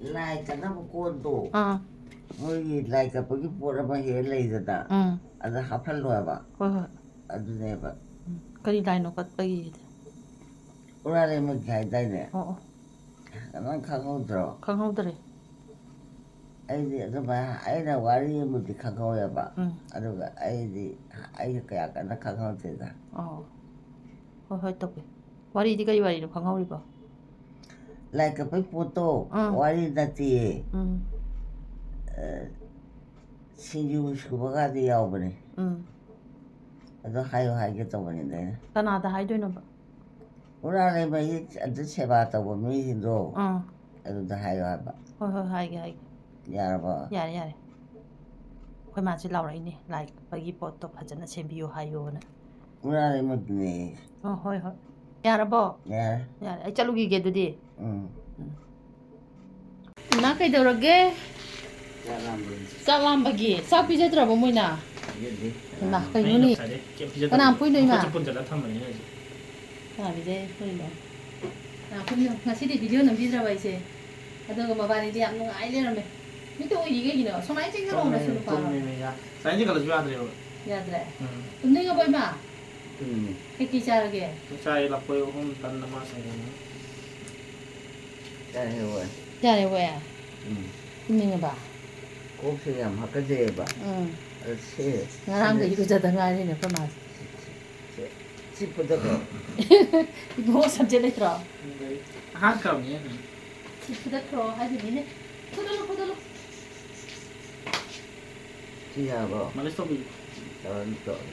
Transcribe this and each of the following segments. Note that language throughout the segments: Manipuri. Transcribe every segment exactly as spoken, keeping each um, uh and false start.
ꯂꯥꯏ ꯀꯠꯅꯕ ꯀꯣꯟꯗꯣ, ꯑꯥ꯫ ꯃꯣꯏꯒꯤ ꯂꯥꯏ ꯀꯠꯄꯒꯤ ꯄꯣꯠ ꯑꯃ ꯍꯦꯛ ꯂꯩꯗꯅ, ꯎꯝ꯫ ꯑꯗ ꯍꯥꯞꯍꯜꯂꯣ ꯍꯥꯏꯕ꯫ ꯍꯣꯏ, ꯍꯣꯏ꯫ ꯑꯗꯨꯅꯦꯕ꯫ ꯎꯝ꯫ ꯀꯔꯤ ꯂꯥꯏꯅꯣ ꯀꯠꯄꯒꯤꯗꯤ? ꯎꯔꯥꯂꯦꯝꯕꯒꯤ ꯍꯥꯏꯗꯥꯏꯅꯦ? ꯑꯣ, ꯑꯣ꯫ ꯅꯪ ꯈꯪꯍꯧꯗ꯭ꯔꯣ? ꯈꯪꯍꯧꯗ꯭ꯔꯦ꯫ ꯑꯩꯗꯤ ꯑꯗꯨꯃꯥꯏꯅ, ꯑꯩꯅ ꯋꯥꯔꯤ ꯑꯃꯗꯤ ꯈꯪꯍꯧꯋꯦꯕ꯫ ꯎꯝ꯫ ꯑꯗꯨꯒ ꯑꯩꯗꯤ, ꯑꯩꯁꯨ ꯀꯌꯥ ꯀꯟꯅ ꯈꯪꯍꯧꯗꯦꯗ꯫ ꯑꯣ꯫ ꯍꯣꯏ, ꯍꯣꯏ, ꯇꯧꯒꯦ꯫ ꯋꯥꯔꯤꯗꯤ ꯀꯔꯤ ꯋꯥꯔꯤꯅꯣ ꯈꯪꯍꯧꯔꯤꯕꯣ? ꯂꯥꯏ ꯀꯠꯄꯩ ꯄꯣꯠꯇꯣ, ꯑꯥ꯫ ꯋꯥꯔꯤ ꯅꯠꯇꯤꯌꯦ꯫ ꯎꯝ꯫ ꯑ, ꯁꯤꯡꯖꯨ ꯁꯨꯕꯒꯗꯤ ꯌꯥꯎꯕꯅꯦ꯫ ꯎꯝ꯫ ꯑꯗꯣ ꯍꯥꯏꯌꯨ ꯍꯥꯏꯒꯦ ꯇꯧꯕꯅꯤꯗ ꯑꯩꯅ꯫ ꯀꯅꯥꯗ ꯍꯥꯏꯗꯣꯏꯅꯣꯕ? ꯎꯔꯥꯂꯩꯃꯒꯤ ꯑꯗꯨ ꯁꯦꯕꯥ ꯇꯧꯕ ꯃꯤꯁꯤꯡꯗꯣ, ꯑꯥ꯫ ꯑꯗꯨꯗ ꯍꯥꯏꯌꯨ ꯍꯥꯏꯕ꯫ ꯍꯣꯏ, ꯍꯣꯏ, ꯍꯥꯏꯒꯦ, ꯍꯥꯏꯒꯦ꯫ ꯌꯥꯔꯕꯣ? ꯌꯥꯔꯦ, ꯌꯥꯔꯦ꯫ ꯑꯩꯈꯣꯏ ꯃꯥꯁꯦ ꯂꯥꯎꯔꯛꯏꯅꯦ, "ꯂꯥꯏ ꯀꯠꯄꯒꯤ ꯄꯣꯠꯇꯣ ꯐꯖꯅ ꯁꯦꯝꯕꯤꯌꯨ ꯍꯥꯏꯌꯣꯅ"꯫ ꯎꯔꯥꯂꯩꯃꯗꯨꯅꯦ꯫ ꯑꯣ, ꯍꯣꯏ, ꯍꯣꯏ꯫ ꯌꯥꯔꯕꯣ? ꯌꯥꯔꯦ꯫ ꯌꯥꯔꯦ, ꯑꯩ ꯆꯠꯂꯨꯈꯤꯒꯦ ꯑꯗꯨꯗꯤ꯫ ꯎꯝ꯫ ꯎꯝ꯫ ꯏꯃꯥ, ꯀꯩꯗꯧꯔꯒꯦ? ꯆꯥꯛ ꯂꯥꯝꯕꯒꯤ꯫ ꯆꯥꯛ ꯂꯥꯝꯕꯒꯤ? ꯆꯥꯛ ꯄꯤꯖꯗ꯭ꯔꯕꯣ ꯃꯣꯏꯅ? ꯄꯤꯖꯗꯦ꯫ ꯏꯃꯥ, ꯀꯩꯅꯣꯅꯦ? ꯑꯩꯅ ꯉꯁꯥꯏꯗꯩ ꯀꯩꯝ ꯄꯤꯖꯗꯕꯅꯤ꯫ ꯀꯅꯥ ꯐꯨꯏꯅꯣ, ꯏꯃꯥ? ꯃꯈꯨꯠꯁꯦ ꯄꯨꯟꯁꯤꯜꯂ ꯊꯝꯕꯅꯤꯅ ꯑꯩꯁꯦ꯫ ꯀꯅꯥ ꯄꯤꯖꯩ ꯐꯨꯏꯅꯣ? ꯀꯅꯥ ꯐꯨꯏꯅꯣ? ꯉꯁꯤꯗꯤ video ꯅꯝꯕꯤꯗ꯭ꯔꯕ ꯑꯩꯁꯦ? ꯑꯗꯨꯒ ꯃꯕꯥꯅꯤꯗꯤ ꯌꯥꯝ ꯅꯨꯡꯉꯥꯏ ꯂꯩꯔꯝꯃꯦ꯫ ꯃꯤꯠꯇ ꯎꯏꯔꯤꯒꯦ ꯀꯩꯒꯤꯅꯣ? ꯁꯨꯃꯥꯏꯅ ꯆꯦꯟꯖꯜꯂꯛꯑꯣ ꯅꯁꯨ ꯇꯨꯝꯃꯦ, ꯅꯨꯄꯥꯗꯣ꯫ ꯇꯨꯝꯃꯦꯃꯦ, ꯌꯥ-, ꯁꯨꯃꯥꯏꯅ ꯆꯦꯟꯈꯠꯂꯁꯨ ꯌꯥꯗ꯭ꯔꯦꯕ꯫ ꯌꯥꯗ꯭ꯔꯦ? ꯎꯝ꯫ ꯇꯨꯝꯅꯤꯡꯉꯕꯣ, ꯏꯃꯥ? ꯇꯨꯝꯅꯤꯡꯉꯦ꯫ ꯀꯩꯀꯩ ꯆꯥꯔꯒꯦ? ꯆꯥꯛ ꯆꯥꯏ, ꯂꯐꯣꯏ ꯑꯍꯨꯝ, ꯇꯟ ꯑꯃ, ꯁꯪꯒꯣꯝ ꯑꯃ꯫ ꯆꯥꯔꯦ, ꯍꯣꯏ꯫ ꯆꯥꯔꯦ, ꯍꯣꯏ꯫ ꯎꯝ꯫ ꯇꯨꯝꯅꯤꯡꯉꯕ? ꯀꯣꯛꯁꯦ ꯌꯥꯝ ꯍꯥꯀꯠꯖꯩꯌꯦꯕ꯫ ꯎꯝ꯫ ꯑꯗ ꯁꯦ-, ꯉꯔꯥꯡꯗ ꯁꯦ-, ꯏꯔꯨꯖꯗ ꯉꯥꯏꯔꯤꯅꯦ ꯑꯩꯈꯣꯏ ꯃꯥꯁꯦ꯫ ꯁꯦ-, ꯁꯤ ꯐꯨꯗꯠꯈ꯭ꯔꯣ꯫ ꯏꯕꯨꯡꯉꯣ ꯁꯝꯖꯦꯠ ꯂꯩꯇ꯭ꯔꯣ? ꯍꯥꯠꯈ꯭ꯔꯕꯅꯦ ꯑꯗꯨꯝ꯫ ꯁꯤ ꯐꯨꯗꯠꯈ꯭ꯔꯣ ꯍꯥꯏꯕꯅꯤꯅꯦ꯫ ꯐꯨꯗꯠꯂꯨ, ꯐꯨꯗꯠꯂꯨ꯫ ꯁꯤ ꯌꯥꯔꯕꯣ? ꯃꯥꯂꯤꯁ ꯇꯧꯕꯤꯌꯨ꯫ ꯇꯧꯔꯅꯤ, ꯇꯧꯔꯅꯤ꯫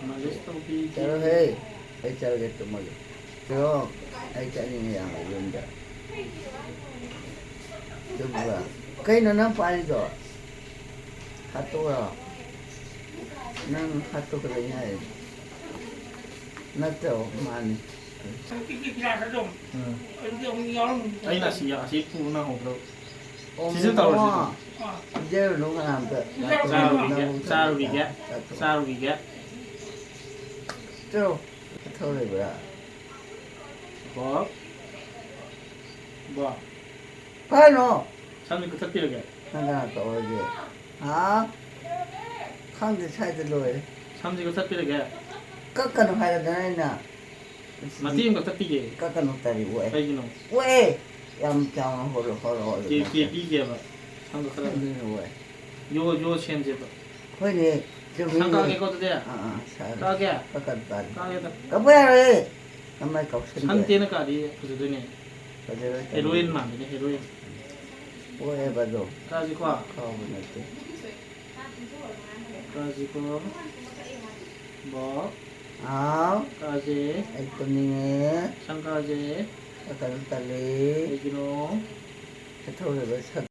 ꯃꯥꯂꯤꯁ ꯇꯧꯕꯤꯒꯦ꯫ ꯆꯠꯂꯣꯍꯦ꯫ ꯑꯩ ꯆꯠꯂꯒꯦ, ꯇꯨꯝꯃꯒꯦ꯫ ꯆꯠꯂꯣ꯫ ꯑꯩ ꯆꯠꯅꯤꯡꯉꯦ ꯌꯥꯝꯅ ꯌꯨꯝꯗ꯫ ꯇꯨꯝꯕ꯭ꯔꯥ? ꯀꯩꯅꯣ ꯅꯪ ꯄꯥꯏꯔꯤꯗꯣ? ꯍꯥꯠꯇꯣꯛꯑꯣ꯫ ꯅꯪ ꯍꯥꯠꯇꯣꯛꯀꯗꯣꯏꯅꯤ ꯍꯥꯏ꯫ ꯅꯠꯇ꯭ꯔꯣ? ꯃꯥꯅꯤ꯫ ꯎꯝ꯫ ꯑꯩꯅ ꯑꯁꯤ, ꯑꯁꯤ ꯄꯨ ꯅꯪꯍꯧꯗ꯭ꯔꯣ? ꯑꯣ, ꯁꯤꯁꯨ ꯇꯧꯔꯁꯤ꯫ ꯄꯤꯖꯔꯨꯅꯨ ꯀꯅꯥꯝꯇ꯫ ꯆꯥꯔꯨꯈꯤꯒꯦ, ꯆꯥꯔꯨꯈꯤꯒꯦ, ꯆꯥꯔꯨꯈꯤꯒꯦ꯫ ꯆꯣ, ꯊꯧꯔꯤꯕ꯭ꯔꯥ? ꯕꯣ꯫ ꯕꯣ꯫ ꯐꯔꯅꯣ꯫ ꯁꯝꯁꯦ ꯀꯛꯊꯠꯄꯤꯔꯒꯦ꯫ ꯅꯪ ꯀꯅꯥ ꯇꯧꯔꯒꯦ? ꯍꯥ? ꯈꯪꯗꯦ, ꯁ꯭ꯋꯥꯏꯗ ꯂꯣꯏꯔꯦ꯫ ꯁꯝꯁꯦ ꯀꯛꯊꯠꯄꯤꯔꯒꯦ꯫ ꯀꯛꯀꯅꯨ ꯍꯥꯏꯔꯗꯅ ꯑꯩꯅ꯫ ꯃꯇꯦꯛ ꯑꯃ ꯀꯛꯊꯠꯄꯤꯒꯦ꯫ ꯀꯛꯀꯅꯨ, ꯇꯥꯔꯤ ꯑꯣꯛꯑꯦ꯫ ꯀꯩꯒꯤꯅꯣ? ꯑꯣꯛꯑꯦ꯫ ꯌꯥꯝ ꯆꯥꯎꯅ ꯍꯣꯔꯣ ꯍꯣꯔꯣ ꯍꯣꯔꯣ ꯀꯦ-, ꯀꯦ ꯄꯤꯒꯦꯕ꯫ ꯁꯝ ꯀꯛꯊꯠꯂꯒ꯫ ꯑꯗꯨꯅ ꯑꯣꯛꯑꯦ꯫ ꯌꯣ, ꯌꯣ ꯁꯦꯝꯁꯦꯕ꯫ ꯍꯣꯏꯅꯦ, ꯆꯨꯝꯃꯤꯅꯦ꯫ ꯁꯝ ꯀꯛꯑꯒꯦꯀꯣ ꯑꯗꯨꯗꯤ꯫ ꯑꯥ, ꯑꯥ, ꯁꯥꯔꯦ꯫ ꯀꯛꯑꯒꯦ? ꯀꯛꯀꯅꯨ, ꯇꯥꯔꯤ꯫ ꯀꯛꯑꯒꯦꯗ꯫ ꯀꯛꯄ ꯌꯥꯔꯣꯏꯌꯦ꯫ ꯅꯃꯥꯏ ꯀꯥꯎꯁꯟꯒꯦ꯫ ꯁꯝ ꯇꯦꯟꯅ ꯀꯛꯑꯗꯤ ꯐꯖꯗꯣꯏꯅꯦ꯫ ꯐꯖꯔꯣꯏ, ꯇꯥꯔꯤ꯫ ꯍꯦꯔꯣꯏꯟ ꯃꯥꯟꯕꯅꯦ, ꯍꯦꯔꯣꯏꯟ꯫ ꯑꯣꯛꯑꯦꯕ ꯑꯗꯣ꯫ ꯀꯛꯑꯁꯤꯀꯣ꯫ ꯀꯥꯎꯕ ꯅꯠꯇꯦ꯫ ꯀꯛꯑꯁꯤꯀꯣ꯫ ꯕꯣ꯫ ꯍꯥꯎ꯫ ꯀꯛꯑꯁꯦ꯫ ꯑꯩ ꯇꯨꯝꯅꯤꯡꯉꯦ꯫ ꯁꯝ ꯀꯛꯑꯁꯦ꯫ ꯀꯛꯀꯅꯨ ꯇꯜꯂꯤ꯫ ꯀꯩꯒꯤꯅꯣ? ꯁꯛꯊꯧꯔꯕ ꯁꯛ-,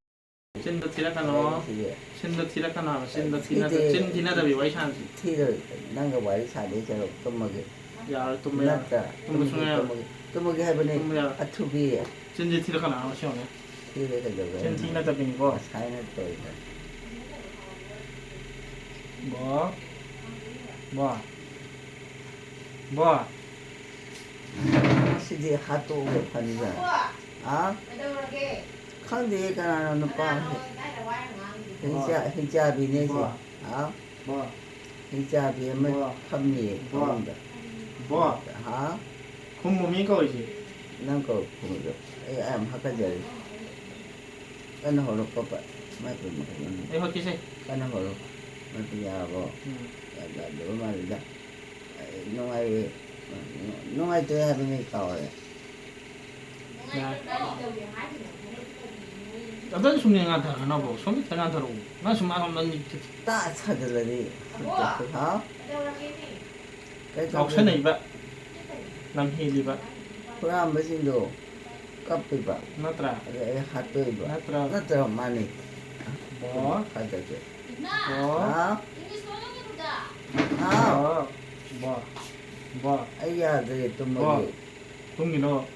ꯆꯤꯟꯗ ꯊꯤꯔꯛꯀꯅꯣ꯫ ꯁꯤꯗꯤ꯫ ꯆꯤꯟꯗ ꯊꯤꯔꯛꯀꯅꯣ ꯍꯥꯏꯕ꯫ ꯆꯤꯟꯗ ꯊꯤꯅꯗ-, ꯊꯤꯗꯦ꯫ ꯆꯤꯟ ꯊꯤꯅꯗꯕꯤ ꯋꯥꯔꯤ ꯁꯥꯟꯅꯁꯤ꯫ ꯊꯤꯔꯣꯏ꯫ ꯅꯪꯒ ꯋꯥꯔꯤ ꯁꯥꯗꯣꯏ ꯁꯔꯨꯛ ꯇꯨꯝꯃꯒꯦ꯫ ꯌꯥꯔꯣꯏ, ꯇꯨꯝꯕ ꯌꯥꯔꯣꯏ꯫ ꯅꯠꯇ꯭ꯔꯥ? ꯇꯨꯝꯕ ꯇꯨꯝꯃꯒꯦ, ꯁꯨꯡꯌꯥ ꯌꯥꯔꯣꯏ꯫ ꯇꯨꯝꯃꯒꯦ꯫ ꯇꯨꯝꯃꯒꯦ ꯍꯥꯏꯕꯅꯤ꯫ ꯇꯨꯝꯕ ꯌꯥꯔꯣꯏ꯫ ꯑꯊꯨꯕꯤ꯫ ꯆꯤꯟꯁꯦ ꯊꯤꯔꯛꯀꯅꯣ ꯍꯥꯏꯕ ꯁꯤ ꯌꯦꯡꯉꯨꯅꯦ꯫ ꯊꯤꯔꯦ ꯀꯩꯗꯧꯔꯒꯦ? ꯆꯤꯟ ꯊꯤ ꯅꯠꯇꯕꯤꯅꯤꯀꯣ꯫ ꯉꯁꯥꯏꯅ ꯇꯧꯔꯤꯗꯣ꯫ ꯕꯣ꯫ ꯕꯣ꯫ ꯕꯣ꯫ ꯉꯁꯤꯗꯤ ꯍꯥꯠꯇꯣꯛꯑꯒ ꯐꯅꯤꯗ꯫ ꯍꯥ? ꯈꯪꯗꯦ ꯀꯅꯥꯅꯣ ꯅꯨꯄꯥ ꯑꯃ꯫ ꯍꯤꯡꯆꯥ-, ꯍꯤꯡꯆꯥꯕꯤꯅꯦ ꯑꯩꯁꯦ꯫ ꯍꯥ? ꯍꯤꯡꯆꯥꯕꯤ ꯑꯃ ꯐꯝꯃꯤꯌꯦ ꯐꯃꯨꯡꯗ꯫ ꯍꯥ? ꯈꯨꯝꯃꯣ ꯃꯤ ꯀꯧꯔꯤꯁꯦ꯫ ꯅꯪ ꯀꯧ ꯈꯨꯝꯃꯤꯗꯣ꯫ ꯑꯩ ꯌꯥꯝ ꯍꯥꯀꯠꯆꯔꯤ꯫ ꯀꯟꯅ ꯍꯧꯔꯛꯄ ꯄ-, ꯃꯥꯏ ꯄꯨ-, ꯃꯈꯩ ꯃꯅꯨꯡ꯫ ꯑꯩ ꯍꯣꯠꯀꯦꯁꯦ꯫ ꯀꯟꯅ ꯍꯧꯔꯣ꯫ ꯃꯥꯏ ꯄꯨ ꯌꯥꯔꯕꯣ? ꯎꯝ꯫ ꯌꯥꯗꯕ ꯃꯥꯜꯂꯤꯗ꯫ ꯑꯩ ꯅꯨꯡꯉꯥꯏꯔꯤ꯫ ꯅꯨꯡꯉꯥꯏꯇꯦ ꯍꯥꯏꯕꯅꯤ ꯀꯥꯎꯔꯦ꯫ ꯌꯥꯔꯦ꯫ ꯑꯗꯨꯗꯤ ꯁꯨꯝ ꯉꯥꯟꯊꯔꯅꯕ꯭ꯔꯣ? ꯁꯣꯝꯗ ꯈꯤꯇꯪ ꯉꯥꯟꯊꯔꯛꯑꯣ꯫ ꯅꯪ ꯁꯨꯝ ꯑꯔꯣꯝꯗ ꯃꯤꯠꯇ ꯇꯥ ꯁꯥꯖꯜꯂꯗꯤ꯫ ꯍꯥꯎ? ꯀꯩ ꯇꯧꯗꯣꯏꯅꯣ? ꯉꯥꯎꯁꯟꯅꯩꯕ꯫ ꯂꯝ ꯍꯦꯜꯂꯤꯕ꯫ ꯍꯨꯔꯥꯟꯕꯁꯤꯡꯗꯣ ꯀꯞꯄꯤꯕ꯫ ꯅꯠꯇ꯭ꯔꯥ? ꯑꯗ ꯑꯩ ꯍꯥꯠꯇꯣꯛꯏꯕ꯫ ꯅꯠꯇ꯭ꯔꯥ? ꯅꯠꯇ꯭ꯔꯣ? ꯃꯥꯅꯤ꯫ ꯕꯣ꯫ ꯍꯥꯠꯇꯣꯛꯀꯦ꯫ ꯕꯣ꯫ ꯍꯥꯎ? ꯍꯥꯎ? ꯕꯣ꯫ ꯕꯣ꯫ ꯕꯣ꯫ ꯑꯩ ꯌꯥꯗ꯭ꯔꯦ ꯇꯨꯝꯃꯒꯦ꯫ ꯕꯣ꯫ ꯇꯨꯝꯒꯤꯅꯣ꯫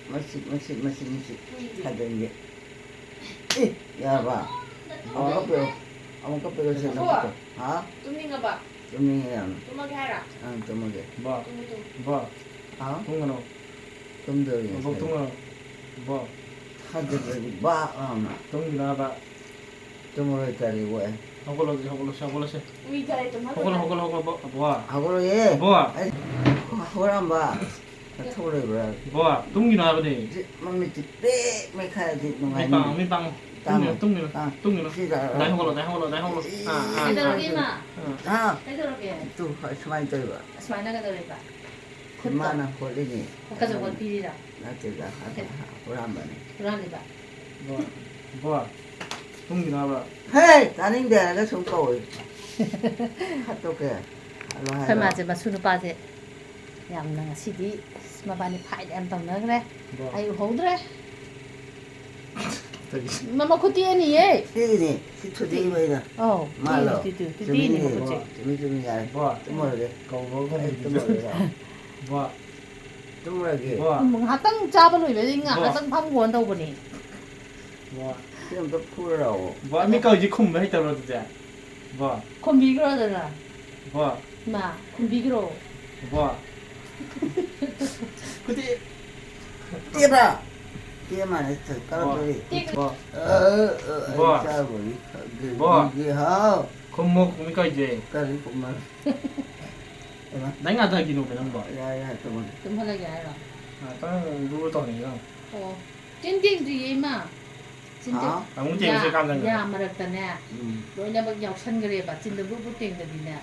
ꯃꯁꯤ, ꯃꯁꯤ, ꯃꯁꯤ, ꯃꯁꯤ ꯊꯥꯖꯤꯟꯒꯦ꯫ ꯑꯦ, ꯌꯥꯔꯕ? ꯕꯣ꯫ ꯑꯃꯨꯛꯀ ꯄꯤꯔꯛꯑꯣ꯫ ꯑꯃꯨꯛꯀ ꯄꯤꯔꯛꯑꯣ, ꯁꯦ, ꯅꯈꯨꯠꯇꯣ꯫ ꯍꯥ? ꯇꯨꯝꯅꯤꯡꯉꯕ? ꯇꯨꯝꯅꯤꯡꯉꯦ ꯌꯥꯝꯅ꯫ ꯇꯨꯝꯃꯒꯦ ꯍꯥꯏꯔꯣ? ꯑꯪ, ꯇꯨꯝꯃꯒꯦ꯫ ꯕꯣ꯫ Tamu, Tamu. ꯕꯣ꯫ ꯍꯥ? ꯇꯨꯝꯒꯅꯣ꯫ ꯇꯨꯝꯗꯣꯏꯅꯦ ꯃꯕꯣꯛ ꯉꯁꯥꯏ꯫ ꯇꯨꯝꯒꯅꯣ꯫ ꯕꯣ꯫ ꯑꯗꯨꯗꯗꯤ ꯕꯥ ꯑꯃ꯫ ꯇꯨꯝꯈꯤꯅꯕ꯫ ꯇꯨꯝꯃꯔꯣꯏ ꯇꯜꯂꯤ ꯋꯣꯏ꯫ ꯍꯧꯒꯠꯂꯁꯤ, ꯍꯧꯒꯠꯂꯁꯤ, ꯍꯧꯒꯠꯂꯁꯤ꯫ ꯎꯏꯊꯔꯦ, ꯇꯨꯝꯍꯜꯂꯦ꯫ ꯍꯧꯒꯠꯂꯣ, ꯍꯧꯒꯠꯂꯣ, ꯍꯧꯒꯠꯂꯣ, ꯕꯣ-, ꯕꯣ꯫ ꯍꯧꯒꯠꯂꯣꯏꯌꯦ꯫ ꯕꯣ꯫ ꯑꯩ ꯍꯧꯒꯠꯂꯝꯕ꯫ ꯅꯊꯧ ꯂꯩꯕ꯭ꯔꯥ? ꯕꯣ, ꯇꯨꯝꯈꯤꯅꯨ ꯍꯥꯏꯕꯅꯦ꯫ ꯃꯃꯤꯠꯇꯤ ꯄꯦꯛ ꯃꯦꯠꯈꯥꯏꯔꯗꯤ ꯃꯤꯠ ꯅꯨꯡꯉꯥꯏꯅꯤ꯫ ꯄꯥꯡꯉꯣ, ꯃꯤꯠ ꯄꯥꯡꯉꯣ꯫ ꯇꯥꯡꯉꯣ꯫ ꯇꯨꯝꯈꯤꯅꯨ, ꯇꯨꯝꯈꯤꯅꯨ, ꯇꯥꯡꯉꯣ꯫ ꯇꯨꯝꯈꯤꯅꯨ꯫ ꯁꯤꯗ ꯑꯗꯥꯏ ꯍꯧꯒꯠꯂꯣ, ꯑꯗꯥꯏ ꯍꯧꯒꯠꯂꯣ, ꯑꯗꯥꯏ ꯍꯧꯒꯠꯂꯣ꯫ ꯑꯥ, ꯑꯥ, ꯑꯥ꯫ ꯀꯩꯗꯧꯔꯒꯦ, ꯏꯃꯥ? ꯑꯥ꯫ ꯀꯩꯗꯧꯔꯒꯦ? ꯇꯨ, ꯁꯨꯃꯥꯏꯅ ꯇꯧꯔꯤꯕ꯫ ꯑꯁꯨꯃꯥꯏꯅ ꯀꯩꯗꯧꯔꯤꯕ? ꯈꯨꯠꯇꯣ? ꯃꯥꯅ ꯍꯣꯠꯂꯤꯅꯦ꯫ ꯈꯨꯠꯀꯁꯨ ꯍꯣꯠꯄꯤꯔꯤꯔꯥ? ꯅꯠꯇꯦꯗ, ꯀꯩ? ꯍꯨꯔꯥꯟꯕꯅꯤ꯫ ꯍꯨꯔꯥꯜꯂꯤꯕ? ꯕꯣ, ꯕꯣ, ꯇꯨꯝꯈꯤꯅꯕ꯫ ꯍꯦ, ꯇꯥꯅꯤꯡꯗꯦ ꯍꯥꯏꯔꯒ ꯁꯨꯝ ꯀꯧꯏ꯫ ꯍꯥꯠꯇꯣꯛꯀꯦ꯫ ꯍꯜꯂꯣ, ꯑꯩꯈꯣꯏ ꯍꯥꯏꯔꯣ꯫ ꯃꯥꯁꯦ, ꯃꯁꯨ ꯅꯨꯄꯥꯁꯦ ꯌꯥꯝꯅ ꯉꯁꯤꯗꯤ ꯃꯕꯥꯅꯤ ꯐꯥꯏꯠ ꯌꯥꯝ ꯇꯧꯅꯈ꯭ꯔꯦ꯫ ꯕꯣ꯫ ꯑꯩ ꯎꯍꯧꯗ꯭ꯔꯦ꯫ ꯀꯔꯤ? ꯃꯃ ꯈꯨꯠꯇꯤ ꯑꯅꯤꯌꯦ꯫ ꯁꯤꯒꯤꯅꯦ, ꯁꯤ ꯊꯨꯗꯦꯛꯏꯕ ꯑꯩꯅ꯫ ꯑꯧ, ꯃꯥꯜꯂꯣ? ꯇꯨ, ꯇꯨ, ꯇꯨ, ꯇꯨ, ꯆꯨꯝꯃꯤꯅꯦ꯫ ꯇꯨꯗꯦꯛꯏꯅꯦ ꯃꯈꯨꯠꯁꯦ꯫ ꯕꯣ, ꯆꯨꯝꯃꯤ, ꯆꯨꯝꯃꯤ, ꯌꯥꯔꯦ꯫ ꯕꯣ꯫ ꯇꯨꯝꯃꯨꯔꯒꯦ꯫ ꯀꯧꯕ ꯑꯩ ꯀꯧꯕ꯫ ꯇꯨꯝꯃꯨꯔꯒꯦ꯫ ꯕꯣ꯫ ꯇꯨꯝꯃꯨꯔꯒꯦ꯫ ꯕꯣ꯫ ꯎꯝ, ꯉꯥꯏꯍꯥꯛꯇꯪ ꯆꯥꯕ ꯂꯣꯏꯕꯗꯒꯤ ꯉꯥ-, ꯕꯣ꯫ ꯉꯥꯏꯍꯥꯛꯇꯪ ꯐꯝꯈꯣꯅ ꯇꯧꯕꯅꯦ꯫ ꯕꯣ꯫ ꯁꯤ ꯑꯝꯇ ꯐꯨꯔ ꯂꯥꯛꯑꯣ꯫ ꯕꯣ, ꯃꯤ ꯀꯧꯏꯁꯤ ꯈꯨꯝꯕ ꯍꯩꯇꯕ꯭ꯔꯣ ꯑꯗꯨꯗꯤ? ꯕꯣ꯫ ꯈꯨꯝꯕꯤꯈ꯭ꯔꯣꯗꯅ꯫ ꯕꯣ꯫ ꯃꯥ, ꯈꯨꯝꯕꯤꯈ꯭ꯔꯣ꯫ ꯕꯣ꯫ ꯈꯨꯗꯤ꯫ ꯇꯦꯕ꯭ꯔꯥ? ꯇꯦ ꯃꯥꯅꯦ, ꯀꯔꯝ ꯕꯣ꯫ ꯇꯧꯔꯤ? ꯇꯦ꯫ ꯕꯣ꯫ ꯑ, ꯑ, ꯑ, ꯕꯣ꯫ ꯆꯥꯔꯨꯕꯅꯤ꯫ ꯕꯣ꯫ ꯒꯦ, ꯍꯥꯎ꯫ ꯈꯨꯝꯃꯣ, ꯈꯨꯝꯃꯤ ꯀꯧꯏꯁꯦ꯫ ꯀꯔꯤ ꯈꯨꯝꯃ? ꯅꯪ ꯉꯥꯊꯈꯤꯅꯣꯃꯦ ꯅꯪꯕꯣ꯫ ꯌꯥꯔꯦ, ꯌꯥꯔꯦ, ꯇꯨꯝꯃꯒꯦ꯫ ꯇꯨꯝꯍꯜꯂꯒꯦ ꯍꯥꯏꯔꯣ? ꯉꯥꯛꯇꯪ ꯂꯨꯔ ꯇꯧꯅꯤ ꯅꯪ꯫ ꯑꯣ꯫ ꯆꯤꯟ ꯇꯦꯡꯗ꯭ꯔꯤꯌꯦ, ꯏꯃꯥ꯫ ꯆꯤꯟ ꯇꯦꯡ-, ꯍꯥ? ꯑꯃꯨꯛ ꯇꯦꯡꯁꯦ ꯌꯥ, ꯀꯥꯟꯗꯅꯦ꯫ ꯌꯥ ꯃꯔꯛꯇꯅꯦ, ꯎꯝ꯫ ꯂꯣꯏꯅꯃꯛ ꯌꯥꯎꯁꯟꯈ꯭ꯔꯦꯕ꯫ ꯆꯤꯟꯗ ꯕꯨ ꯕꯨ ꯇꯦꯡꯗꯕꯤꯅꯦ꯫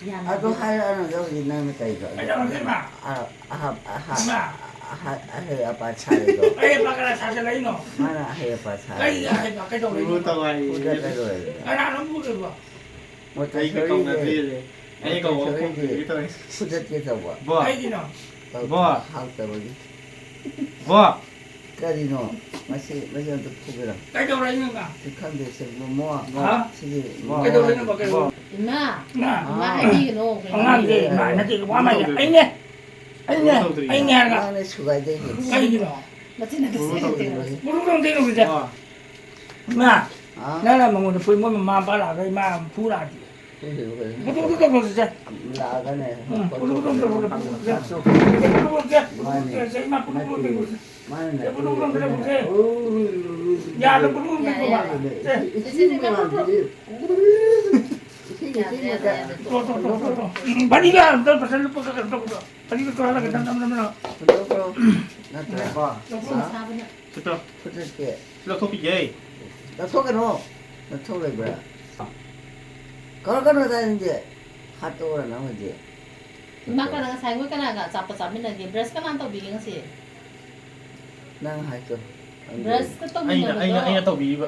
ꯌꯥꯅꯗꯦꯕ꯫ ꯑꯗꯨ ꯍꯥꯏꯔꯛꯑꯅꯨꯗ ꯍꯧꯖꯤꯛ ꯅꯪꯅ ꯀꯩꯗꯣ? ꯀꯩꯗꯧꯔꯒꯦ, ꯏꯃꯥ? ꯑ-, ꯑꯍ-, ꯑꯍ-, ꯏꯃꯥ! ꯑꯍ-, ꯑꯍꯩ ꯑꯄꯥ ꯁꯥꯔꯤꯗꯣ꯫ ꯑꯍꯩ ꯑꯄꯥ ꯀꯅꯥ ꯁꯥꯖꯜꯂꯛꯏꯅꯣ? ꯃꯥꯅ ꯑꯍꯩ ꯑꯄꯥ ꯁꯥꯔꯤꯗꯣ꯫ ꯀꯩ ꯑꯍꯩ ꯑꯄꯥ ꯀꯩꯗꯧꯔꯤꯅꯣ? ꯐꯨꯗꯠꯂ ꯂꯣꯏꯔꯦ꯫ ꯀꯅꯥꯅꯣ ꯐꯨꯗꯣꯏꯕꯣ? ꯃꯣꯇꯣꯔ ꯑꯩꯒ ꯁꯣꯔꯤꯁꯦ, ꯀꯧꯅꯗ꯭ꯔꯤꯁꯦ꯫ ꯑꯩ ꯀꯧꯕ ꯃꯣꯇꯣꯔ ꯁꯣꯔꯤꯁꯦ ꯈꯨꯝꯗ꯭ꯔꯤꯁꯦ ꯇꯧꯔꯤꯁꯦ꯫ ꯐꯨꯗꯠꯀꯦ ꯇꯧꯕ꯫ ꯕꯣ꯫ ꯀꯩꯒꯤꯅꯣ? ꯕꯣ꯫ ꯍꯥꯎꯇꯕꯒꯤ꯫ ꯕꯣ꯫ ꯀꯔꯤꯅꯣ? ꯃꯁꯤ, ꯃꯁꯤ ꯑꯝꯇ ꯐꯨꯒꯦꯔꯥ? ꯀꯩꯗꯧꯔꯒꯦ ꯅꯪꯅ? ꯁꯤ ꯈꯪꯗꯦ, ꯁꯤ ꯃꯣꯃꯣ꯫ ꯍꯥ? ꯁꯤꯒꯤ ꯕꯣ꯫ ꯃꯣꯃꯣ ꯀꯩꯗꯧꯔꯒꯦ ꯍꯥꯏꯅꯤ꯫ ꯅꯪꯕꯣ? ꯀꯩꯗꯧꯔꯒꯦ? ꯏꯃꯥ, ꯏꯃꯥ꯫ ꯏꯃꯥ ꯍꯥꯏꯕꯤꯒꯅꯣ, ꯀꯩꯅꯣ? ꯑꯉꯥꯡꯁꯦ ꯏꯃꯥ ꯅꯠꯇꯦ, ꯋꯥ ꯃꯥ ꯍꯥꯏ-, ꯑꯩꯅꯦ! ꯑꯩꯅꯦ! ꯀꯩꯅꯣ ꯇꯧꯗ꯭ꯔꯤ꯫ ꯑꯩꯅꯦ ꯍꯥꯏꯔꯒ꯫ ꯑꯉꯥꯡꯅꯦ ꯁꯨꯒꯥꯏꯗꯣꯏꯅꯦ꯫ ꯀꯩꯒꯤꯅꯣ? ꯃꯆꯤꯟ ꯑꯗꯨ ꯃꯣꯃꯣ ꯁꯦꯡꯗꯦ꯫ ꯇꯧꯗ꯭ꯔꯤꯕꯅꯤ꯫ ꯃꯔꯨ ꯀꯩꯅꯣ ꯇꯩꯅꯕꯁꯦ? ꯕꯣ꯫ ꯏꯃꯥ! ꯍꯥ? ꯅꯪꯅ ꯃꯉꯣꯟꯗ ꯐꯨꯏ, ꯃꯣꯏ ꯃꯃꯥ ꯃꯄꯥ ꯂꯥꯛꯑꯒ ꯏꯃꯥ ꯐꯨꯔꯛꯑꯗꯤ꯫ ꯐꯨꯗꯣꯏꯕ ꯀꯩꯅꯣ? ꯐꯨꯗꯣꯛ, ꯐꯨꯗꯣꯛ, ꯐꯨꯗꯣꯛ, ꯁꯦ꯫ ꯂꯥꯛꯑꯒꯅꯦ꯫ ꯎꯝ, ꯐꯨꯗꯣꯛ, ꯐꯨꯗꯣꯛ, ꯐꯨꯗꯣꯛ, ꯐꯨꯗꯣꯛ, ꯐꯨꯗꯣꯛ, ꯁꯦ꯫ ꯐꯨꯗꯣꯛ, ꯐꯨꯗꯣꯛ, ꯁꯦ꯫ ꯃꯥꯅꯦ꯫ ꯁꯦ, ꯏꯃꯥ, ꯐꯨꯗꯣꯛ, ꯐꯨꯗꯣꯛ, ꯅꯠꯇꯦ꯫ ꯐꯨꯗꯣꯛ, ꯁꯦ꯫ ꯃꯥꯅ ꯅꯠꯇ꯭ꯔꯣ? ꯌꯥꯗꯕ ꯄꯨꯡ ꯄꯤꯛꯄ ꯃꯥꯜꯂꯦ꯫ ꯁꯦ꯫ ꯏꯁꯤꯡ ꯃꯌꯥꯝꯁꯤꯗꯤ꯫ ꯏꯁꯤꯡ, ꯏꯁꯤꯡ ꯃꯆꯥ꯫ ꯇꯣ, ꯇꯣ, ꯇꯣ, ꯇꯣ, ꯇꯣ꯫ ꯎꯝ, ꯐꯗꯤꯒ ꯑꯝꯇ ꯐꯖꯅ ꯂꯨꯞꯄꯒ ꯀꯩꯅꯣ ꯇꯧꯕꯗꯣ꯫ ꯐꯗꯤꯒ ꯇꯣ ꯍꯥꯜꯂꯒ ꯅꯝ, ꯅꯝ, ꯅꯝ, ꯅꯝ꯫ ꯅꯠꯇ꯭ꯔꯣ? ꯅꯠꯇ꯭ꯔꯣ? ꯁꯥꯕꯅ꯫ ꯁꯤꯠꯇꯣ꯫ ꯐꯨꯠꯇꯠꯀꯦ꯫ ꯂꯧꯊꯣꯛꯄꯤꯒꯦ꯫ ꯂꯧꯊꯣꯛꯀꯅꯣ꯫ ꯂꯧꯊꯣꯛ ꯂꯩꯕ꯭ꯔꯥ? ꯀꯧꯔꯛꯀꯅꯣ ꯇꯥꯅꯤꯡꯗꯦ꯫ ꯍꯥꯠꯇꯣꯛꯑꯣꯔ ꯅꯪ ꯍꯧꯖꯤꯛ꯫ ꯏꯃꯥ, ꯀꯅꯥ ꯉꯁꯥꯏ ꯃꯣꯏ ꯀꯅꯥꯒ ꯑꯆꯥꯄꯣꯠ ꯆꯥꯃꯤꯟꯅꯒꯦ? ꯕ꯭ꯔꯁ ꯀꯅꯥꯅ ꯇꯧꯕꯤꯒꯦ ꯉꯁꯤ? ꯅꯪ ꯍꯥꯏꯗꯣ꯫ ꯕ꯭ꯔꯁꯀ ꯑꯩꯅ, ꯑꯩꯅ, ꯇꯧꯃꯤꯟꯅꯕꯗꯣ꯫ ꯑꯩꯅ ꯇꯧꯕꯤꯔꯤꯕ꯫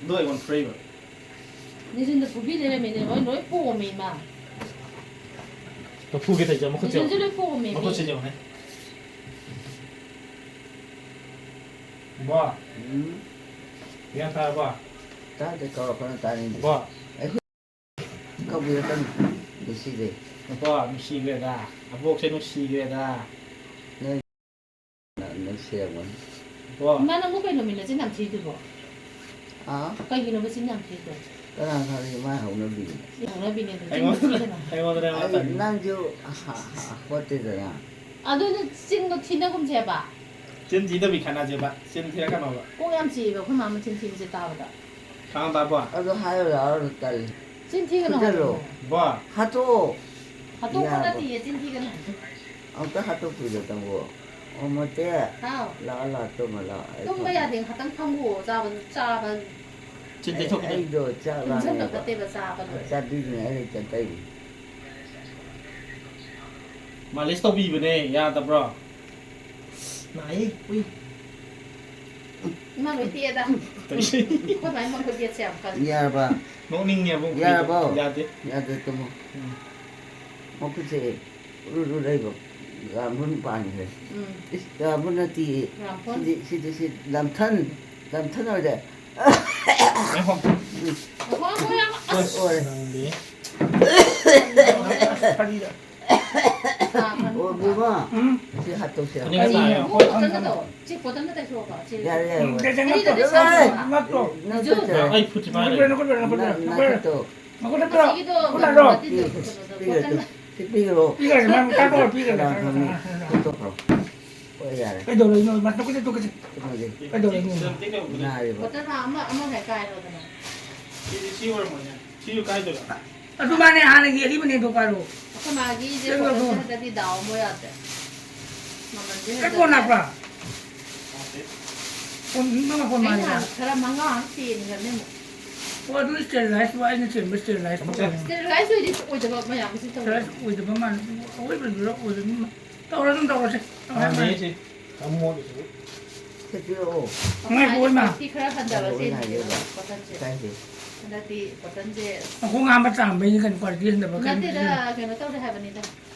ꯑꯗꯣ ꯑꯩꯉꯣꯟꯗ ꯐꯨꯔꯛꯏꯕ꯫ ꯅꯤꯖꯤꯟꯗ ꯐꯨꯕꯤ ꯂꯩꯔꯝꯃꯤꯅꯦ, ꯂꯣꯏ, ꯂꯣꯏ ꯄꯣꯝꯃꯦ ꯏꯃꯥ꯫ ꯐꯨꯒꯦ ꯇꯧꯔꯤꯁꯦ ꯃꯈꯨꯠꯁꯦ ꯌꯦꯡꯉꯣ꯫ ꯅꯤꯖꯤꯟꯁꯨ ꯂꯣꯏ ꯄꯣꯝꯃꯦ ꯃꯤ꯫ ꯃꯈꯨꯠꯁꯦ ꯌꯦꯡꯉꯨꯅꯦ꯫ ꯕꯣ꯫ ꯎꯝ꯫ ꯒ꯭ꯌꯥꯟ ꯇꯥꯔꯕꯣ? ꯇꯥꯗꯦ, ꯀꯧꯔꯛꯀꯅꯨ, ꯇꯥꯅꯤꯡꯗꯦ꯫ ꯕꯣ꯫ ꯑꯩꯈꯣꯏ ꯀꯕꯨꯏꯔꯛꯀꯅꯨ, ꯅꯨꯡꯁꯤꯗꯦ꯫ ꯕꯣ, ꯅꯨꯡꯁꯤꯈ꯭ꯔꯦꯗ꯫ ꯑꯕꯣꯛꯁꯦ ꯅꯨꯡꯁꯤꯈ꯭ꯔꯦꯗ꯫ ꯅꯣꯏ ꯅꯨꯡꯁꯤꯔꯝꯒꯅꯤ꯫ ꯕꯣ꯫ ꯏꯃꯥ, ꯅꯪꯕꯨ ꯀꯩꯅꯣ ꯃꯤ ꯅꯆꯤꯟ ꯌꯥꯝ ꯊꯤꯗꯨꯕꯣ? ꯑꯥ? ꯀꯩꯒꯤꯅꯣꯕ ꯆꯤꯟ ꯌꯥꯝ ꯊꯤꯗꯣ? ꯀꯅꯥ ꯈꯪꯉꯤ, ꯃꯥ ꯍꯧꯅꯕꯤꯅꯤ꯫ ꯍꯧꯅꯕꯤꯅꯦ ꯑꯗꯨ, ꯆꯤꯟ ꯑꯩꯉꯣꯟꯗ, ꯊꯤꯒꯅꯨ ꯍꯥꯏꯕ꯫ ꯑꯩꯉꯣꯟꯗꯅꯦ ꯃꯥ ꯑꯩ, ꯇꯥꯏꯅꯩꯁꯦ꯫ ꯅꯪꯁꯨ ꯍ-, ꯍ-, ꯍꯣꯠꯇꯦꯗꯅ꯫ ꯑꯗꯨꯅ ꯆꯤꯟꯗꯣ ꯊꯤꯅꯒꯨꯝꯁꯦꯕ꯫ ꯆꯤꯟ ꯊꯤꯗꯕꯤ ꯈꯠꯅꯁꯦꯕ꯫ ꯆꯤꯟ ꯊꯤꯔꯛꯀꯅꯣꯕ꯫ ꯀꯣꯛ ꯌꯥꯝ ꯆꯤꯛꯑꯦꯕ ꯑꯩꯈꯣꯏ ꯃꯥ ꯃꯆꯤꯟ ꯊꯤꯕꯁꯦ ꯇꯥꯕꯗ꯫ ꯈꯪꯉꯕ, ꯕꯣ? ꯑꯗꯨ ꯍꯥꯏꯔꯨ ꯂꯥꯛꯑꯣ ꯇꯜꯂꯤ꯫ ꯆꯤꯟ ꯊꯤꯒꯅꯨ ꯐꯨꯗꯠꯂꯣ꯫ ꯍꯥꯏꯕꯅꯦ꯫ ꯕꯣ꯫ ꯍꯥꯠꯇꯣꯛꯑꯣ꯫ ꯍꯥꯠꯇꯣꯛꯄ ꯌꯥꯔꯕꯣ? ꯅꯠꯇꯦꯌꯦ, ꯆꯤꯟ ꯊꯤꯒꯅꯨ ꯍꯥꯏꯕꯅꯦ꯫ ꯑꯝꯇ ꯍꯥꯠꯇꯣꯛꯄꯤꯔꯣ ꯇꯥꯃꯣ꯫ ꯑꯣ, ꯃꯣꯇꯦ꯫ ꯍꯥꯎ꯫ ꯂꯥꯛꯑꯣ, ꯂꯥꯛꯑꯣ, ꯇꯨꯝꯃꯣ, ꯂꯥꯛꯑꯣ꯫ ꯑꯩ ꯇꯨꯝꯕ ꯊꯝꯃꯦ꯫ ꯌꯥꯗꯦ, ꯉꯥꯛꯇꯪ ꯐꯝꯈꯨꯑꯣ, ꯆꯥꯕ, ꯆꯥꯕ꯫ ꯆꯤꯟ ꯑꯩ, ꯇꯩꯊꯣꯛꯈꯤꯒꯦ꯫ ꯑꯩꯗꯣ ꯆꯥꯛ ꯇꯨꯝꯁꯟꯕ ꯂꯥꯝꯃꯦꯕ꯫ ꯐꯠꯇꯦꯕ, ꯆꯥꯕ ꯂꯣꯏꯔꯦ꯫ ꯆꯥꯕꯤꯗꯨꯅ ꯑꯩ ꯂꯩꯇ ꯇꯩꯅꯤ꯫ ꯃꯥꯂꯤꯁ ꯇꯧꯕꯤꯕꯅꯦ, ꯌꯥꯗꯕ꯭ꯔꯣ? ꯅꯥꯏꯌꯦ, ꯎꯏ꯫ ꯏꯃꯥ ꯂꯣꯏ ꯇꯦꯛꯑꯦꯗ꯫ ꯀꯔꯤ? ꯑꯩꯈꯣꯏ ꯃꯥꯏ ꯃꯈꯨꯠ ꯌꯦꯠꯁꯦ ꯌꯥꯝ ꯀꯜꯂꯤ꯫ ꯌꯥꯔꯕ? ꯅꯣꯛꯅꯤꯡꯉꯦꯕ, ꯌꯥꯔꯕꯣ? ꯌꯥꯗꯦ꯫ ꯌꯥꯗꯦ, ꯇꯨꯝꯃꯣ꯫ ꯎꯝ꯫ ꯃꯈꯨꯠꯁꯦ ꯎꯔꯨ ꯎꯔꯨ ꯂꯩꯕ ꯒꯥꯝꯕꯨꯟ ꯄꯥꯟꯈ꯭ꯔꯦ꯫ ꯎꯝ꯫ ꯏꯁ, ꯒꯥꯝꯕꯨꯟ ꯅꯠꯇꯤꯌꯦ꯫ ꯒꯥꯝꯕꯨꯟ꯫ ꯁꯤꯗꯤ, ꯁꯤꯗꯤ, ꯁꯤ ꯂꯝꯊꯟ, ꯂꯝꯊꯟ ꯑꯣꯏꯔꯦ꯫ ꯉꯥꯏꯈꯣ꯫ ꯉꯥꯏꯈꯣ, ꯉꯥꯏꯈꯣ, ꯌꯥꯝ ꯑꯁ! ꯑꯣꯏꯔꯦ꯫ ꯅꯪꯗꯤ꯫ ꯑꯣ, ꯕꯦꯝꯃ꯫ ꯎꯝ꯫ ꯁꯤ ꯍꯥꯠꯇꯣꯛꯁꯤꯔꯣ? ꯑꯅꯤꯈꯛ ꯇꯥꯔꯦ꯫ ꯁꯤ ꯕꯣꯇꯜꯗ ꯇꯧ꯫ ꯁꯤ ꯕꯣꯇꯜꯗ ꯇꯩꯊꯣꯛꯑꯣ꯫ ꯁꯤ ꯌꯥꯔꯦ, ꯌꯥꯔꯦ, ꯌꯥꯔꯦ꯫ ꯐꯅꯤꯗ ꯇꯩꯁꯜꯂꯣ꯫ ꯅꯪ ꯇꯣ꯫ ꯑꯩ ꯐꯨꯠ ꯊꯤꯐꯥꯏꯔꯦ꯫ ꯅꯪ, ꯅꯪ ꯈꯨꯠꯇꯣ꯫ ꯑꯁꯤꯒꯤꯗꯣ ꯈꯨꯠ ꯂꯥꯛꯑꯣ꯫ ꯀꯩꯅꯣꯗꯣ ꯄꯤꯈ꯭ꯔꯣ, ꯕꯣꯇꯜꯗ꯫ ꯄꯤꯈ꯭ꯔꯣ꯫ ꯄꯤꯈ꯭ꯔꯣ꯫ ꯄꯤꯈ꯭ꯔꯣ꯫ ꯀꯅꯥ ꯈꯪꯅꯤ? ꯍꯥꯠꯇꯣꯛꯈ꯭ꯔꯣ꯫ ꯍꯣꯏ, ꯌꯥꯔꯦ꯫ ꯀꯩꯗꯧꯔꯛꯏꯅꯣ? ꯃꯥ ꯇꯣꯛꯀꯁꯦ, ꯇꯣꯛꯀꯁꯦ꯫ ꯀꯩꯅꯣꯗꯤ ꯀꯩꯗꯧꯔꯛꯏꯅꯣ? ꯅꯥꯔꯤꯕ꯫ ꯕꯣꯇꯜ ꯑꯃ, ꯑꯃ ꯍꯦꯛ ꯀꯥꯏꯔꯣꯗꯅ꯫ ꯁꯤꯗꯤ ꯁꯤ ꯑꯣꯏꯔꯝꯃꯣꯏꯅꯦ꯫ ꯁꯤꯁꯨ ꯀꯥꯏꯗꯣꯏꯔꯥ? ꯑꯗꯨ ꯃꯥꯅꯦ, ꯍꯥꯟꯅꯒꯤ ꯑꯔꯤꯕꯅꯦ, ꯑꯗꯨ ꯀꯥꯏꯔꯣ꯫ ꯑꯩꯈꯣꯏ ꯃꯥꯒꯤꯁꯦ ꯀꯩꯅꯣ ꯕꯣꯇꯜꯁꯦ ꯑꯗꯨ? ꯍꯟꯗꯛꯇꯤ ꯗꯥꯎ ꯑꯃ ꯌꯥꯗ꯭ꯔꯦ꯫ ꯃꯃꯜꯁꯦ ꯀꯩ ꯍꯟꯗꯛ ꯀꯣꯟ ꯂꯥꯛꯄ꯭ꯔꯥ? ꯀꯣꯟ, ꯅꯪꯅ ꯀꯣꯟ ꯑꯩ ꯃꯥꯜꯂꯤꯗ꯫ ꯅꯍꯥꯟ ꯈꯔ ꯃꯉꯥ ꯑꯃ ꯆꯦꯟꯈ꯭ꯔꯕꯅꯦ ꯑꯃꯨꯛ꯫ ꯑꯣ, ꯑꯗꯨ sterilize ꯇꯣ ꯑꯩꯅ ꯆꯦꯟꯕ sterilize ꯇꯣ ꯑꯣꯏꯔꯝꯒꯅꯤ꯫ Sterilize ꯑꯣꯏꯗꯤ ꯑꯣꯏꯗꯕ ꯃꯌꯥꯝꯁꯤ ꯇꯧꯔꯦ꯫ Sterilize ꯑꯣꯏꯗꯕ ꯃꯥꯜꯂꯦ꯫ ꯑꯗꯨ ꯑꯣꯏꯕꯗꯨꯔ ꯑꯣꯏꯗꯕ ꯇꯧꯔ ꯑꯗꯨꯝ ꯇꯧꯔꯁꯦ꯫ ꯃꯥꯅꯦ, ꯁꯤ꯫ ꯈꯔ ꯃꯣꯠꯂꯤꯁꯤꯕꯨ꯫ ꯁꯤ ꯄꯤꯔꯛꯑꯣ꯫ ꯉꯥꯏꯈꯣ, ꯏꯃꯥ꯫ Quality ꯈꯔ ꯍꯟꯊꯕ ꯑꯗꯨ ꯑꯩꯅ ꯆꯦꯟꯈꯤꯕ ꯍꯥꯏꯒꯦꯕ꯫ ꯀꯣꯇꯟꯁꯦ꯫ ꯀꯥꯏꯗꯦ꯫ ꯍꯟꯗꯛꯇꯤ ꯀꯣꯇꯟꯁꯦ ꯃꯈꯣꯡ ꯍꯥꯝꯕ ꯆꯥꯝꯕꯩꯅꯤ ꯀꯩꯅꯣ, quality ꯍꯟꯊꯕ ꯀꯥꯏꯅ꯫ ꯅꯠꯇꯦꯗ, ꯀꯩꯅꯣ ꯇꯧꯔꯦ ꯍꯥꯏꯕꯅꯤꯗ꯫